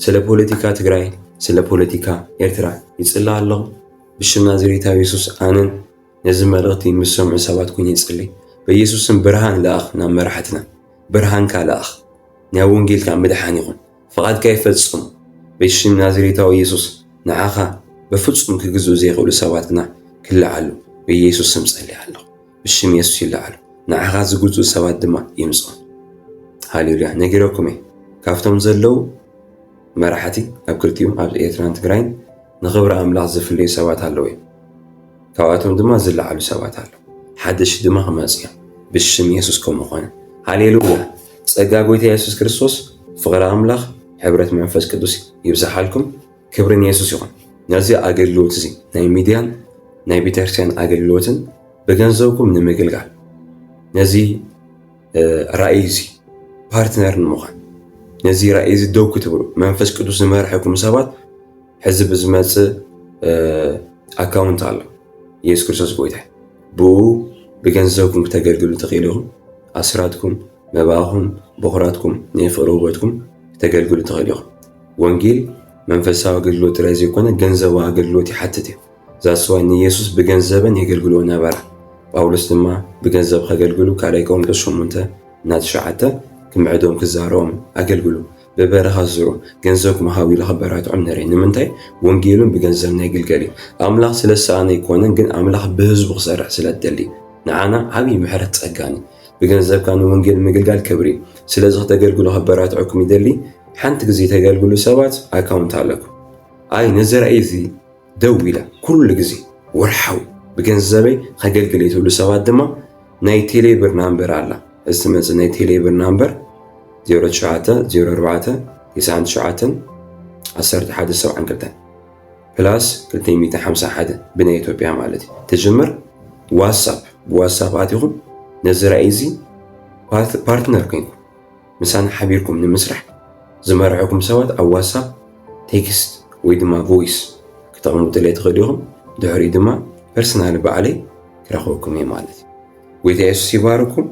ስለ ፖለቲካ ትግራይ፣ ስለ ፖለቲካ ኤርትራ ይጽሊ ኣለኹ። ብሽም ናዝሬታዊ የሱስ ኣነን ነዚ መልእኽቲ ምስ ሰምዑ ሰባት ኩን ይጽሊ። በኢየሱስም ብርሃን ለኣኽ ናብ መራሕትና። ብርሃንካ ለኣኽ። ናይ ወንጌልካ ምድሓን ይኹን። ፍቓድካ ይፈጽም። ብሽም ናዝሬታዊ የሱስ ንዓኻ በፍጹም ክግዝኡ ዘይኽእሉ ሰባት ግና ክለዓሉ በኢየሱስ ስም ጸልየ ኣለኹ። ብሽም የሱስ ይለዓሉ። ንዓኻ ዝግዝኡ ሰባት ድማ ይምጽኦም። ሃሌሉያ። ነጊረኩም እየ። ካብቶም ዘለዉ መራሕቲ ኣብ ክልቲኡ ኣብ ኤርትራን ትግራይን ንኽብሪ ኣምላኽ ዝፍለዩ ሰባት ኣለዉ እዮም። ካብኣቶም ድማ ዝለዓሉ ሰባት ኣለዉ። ሓደሽቲ ድማ ክመጹ እዮም። ብሽም የሱስ ከምኡ ኾነ። ሃሌሉያ። ጸጋ ጎይታ የሱስ ክርስቶስ፣ ፍቕሪ ኣምላኽ፣ ሕብረት መንፈስ ቅዱስ ይብዝሓልኩም። ክብሪ ንየሱስ ይኹን። ነዚ ኣገልግሎት እዚ ናይ ሚድያን ናይ ቤተክርስትያን ኣገልግሎትን ብገንዘብኩም ንምግልጋል ነዚ ራእይ እዚ ፓርትነር ንምዃን ነዚ ራእይ እዚ ደው ክትብሉ መንፈስ ቅዱስ ዝመርሐኩም ሰባት ሕዚ ብዝመጽእ ኣካውንት ኣሎ። የሱስ ክርስቶስ ጎይታ እዩ። ብኡ ብገንዘብኩም ክተገልግሉ ትኽእሉ ኢኹም። ኣስራትኩም፣ መባእኹም፣ በኹራትኩም፣ ናይ ፍቕሪ ውበትኩም ክተገልግሉ ትኽእሉ ኢኹም። ወንጌል መንፈሳዊ ኣገልግሎት ጥራይ ዘይኮነ ገንዘባዊ ኣገልግሎት ይሓትት እዩ። ዛስዋይ ንየሱስ ብገንዘበን የገልግልዎ ነበራ። ጳውሎስ ድማ ብገንዘብ ከገልግሉ ካልኣይ ቆሮንቶስ ሸሞንተ እና ትሽዓተ ክምዕዶም ክዛረቦም ኣገልግሉ። ብበረኻ ዝዝርኡ ገንዘብኩም ሃቡ ኢሉ ከበራትዖም ንርኢ። ንምንታይ? ወንጌሉን ብገንዘብና ይግልገል እዩ። ኣምላኽ ስለ ዝሰኣነ ኣይኮነን፣ ግን ኣምላኽ ብህዝቡ ክሰርሕ ስለ ዝደሊ ንዓና ዓብዪ ምሕረት ጸጋን እዩ። ብገንዘብካ ንወንጌል ምግልጋል ክብሪ እዩ። ስለዚ ክተገልግሉ ከበራትዐኩም ይደሊ። ሓንቲ ግዜ ተገልግሉ ሰባት ኣካውንት ኣለኩም። ኣይ ነዚ ራእይ እዚ ደው ኢለ ኩሉ ግዜ ወርሓዊ ብገንዘበይ ከገልግል እየ ትብሉ ሰባት ድማ ናይ ቴሌብር ናምበር ኣላ። እዚ ትመጽእ ናይ ቴሌብር ናምበር ዜሮ ትሽዓተ ዜሮ ኣርባዕተ ትስዓን ትሽዓተን ዓሰርተ ሓደ ሰብዓን ክልተን ፕላስ ክልተ ሚእቲ ሓምሳ ሓደ ብናይ ኢትዮጵያ ማለት እዩ። ትጅምር ዋትሳፕ፣ ብዋትሳፕ ኣቲኹም ነዚ ራእይ እዚ ፓርት-፣ ፓርትነር ኮይንኩም ምሳና ሓቢርኩም ንምስራሕ ዝመርሐኩም ሰባት ኣብ ዋትሳፕ ቴክስት ወይ ድማ ቮይስ ክተቕምጡለይ ትኽእሉ ኢኹም። ድሕሪኡ ድማ ፐርሰናል ባዕለይ ክረኽበኩም እየ ማለት እዩ። ጎይታ የሱስ ይባርኩም።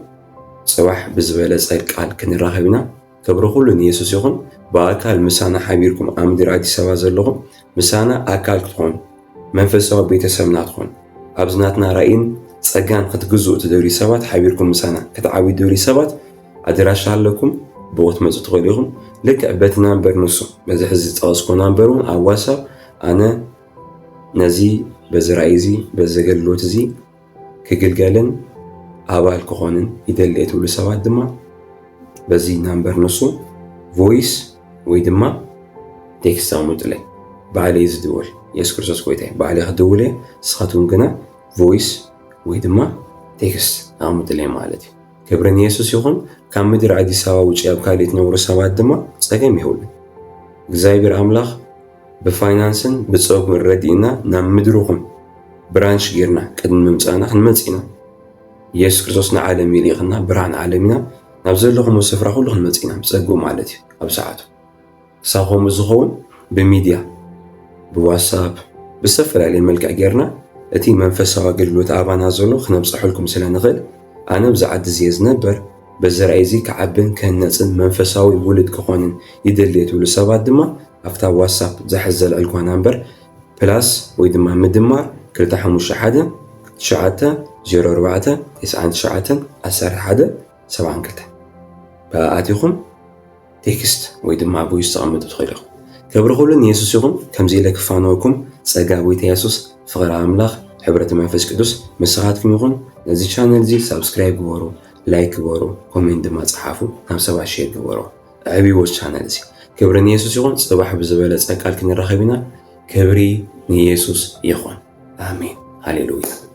ጽባሕ ብዝበለጸ ቃል ክንራኸብ ኢና። ክብሪ ኩሉ ንየሱስ ይኹን። ብኣካል ምሳና ሓቢርኩም ኣብ ምድሪ ኣዲስ ኣበባ ዘለኹም ምሳና ኣካል ክትኾኑ መንፈሳዊ ቤተሰብና ትኾኑ ኣብዚ ናትና ራእይን ጸጋን ክትግዝኡ ትደልዩ ሰባት ሓቢርኩም ምሳና ክትዓብዩ ትደልዩ ሰባት ኣድራሻ ኣለኩም ብኡ ክትመጹ ትኽእሉ ኢኹም። ልክዕ በቲ ናምበር ንሱ በዚ ሕዚ ዝጠቐስኩ ናምበር እውን ኣብ ዋትሳፕ ኣነ ነዚ በዚ ራእይ እዚ በዚ ኣገልግሎት እዚ ክግልገልን ኣባል ክኾንን ይደሊ እየ ትብሉ ሰባት ድማ በዚ ናምበር ንሱ ቮይስ ወይ ድማ ቴክስት ኣቕምጡለይ። ባዕለይ ዝድውል የሱስ ክርስቶስ ጎይታ እዩ። ባዕለይ ክድውል እየ። ንስኻትኩም ግና ቮይስ ወይ ድማ ቴክስት ኣቕምጡለይ ማለት እዩ። ክብሪ ንየሱስ ይኹን። ካብ ምድሪ ኣዲስ ኣበባ ውጪ ኣብ ካልእ ትነብሩ ሰባት ድማ ጸገም የብሉን። እግዚኣብሔር ኣምላኽ ብፋይናንስን ብጸጉን ረዲእና ናብ ምድርኹም ብራንች ጌርና ቅድሚ ምምጻእና ክንመጽእ ኢና። ኢየሱስ ክርስቶስ ንዓለም ይልእኽና ብርሃን ዓለም ኢና። ናብ ዘለኹም ስፍራ ኩሉ ክንመጽእ ኢና ብጸግኡ ማለት እዩ። ኣብ ሰዓቱ ክሳብ ከምኡ ዝኸውን ብሚድያ ብዋትሳፕ ብዝተፈላለየ መልክዕ ጌርና እቲ መንፈሳዊ ኣገልግሎት ኣባና ዘሎ ክነብጽሐልኩም ስለ ንኽእል ኣነ ብዚ ዓዲ እዚ እየ ዝነበር። በዚ ራእይ እዚ ክዓብን ክህነጽን መንፈሳዊ ውሉድ ክኾንን ይደሊ እየ ትብሉ ሰባት ድማ ኣብታ ዋትሳፕ ዝሕዝ ዘልዕልኩዋ ናምበር ፕላስ ወይ ድማ ምድማር ክልተ ሓሙሽተ ሓደ ትሽዓተ ዜሮ ኣርባዕተ ተስዓን ትሽዓተን ዓሰርተ ሓደ ሰብዓን ክልተን ብኣቲኹም ቴክስት ወይ ድማ ቮይስ ተቐምጡ ትኽእሉ ኢኹም። ክብሪ ኩሉ ንየሱስ ይኹን። ከምዚ ኢለ ክፋነወኩም ጸጋ ጎይታ የሱስ፣ ፍቕሪ ኣምላኽ፣ ሕብረት መንፈስ ቅዱስ ምሳኻትኩም ይኹን። ነዚ ቻነል እዚ ሳብስክራይብ ግበሩ፣ ላይክ ግበሩ፣ ኮሜንት ድማ ጸሓፉ፣ ናብ ሰባት ሼር ግበሩ። ኣዕብይዎ ቻነል እዚ። ክብሪ ንየሱስ ይኹን። ጽባሕ ብዝበለጸ ቃል ክንራኸብ ኢና። ክብሪ ንየሱስ ይኹን። ኣሜን። ሃሌሉያ።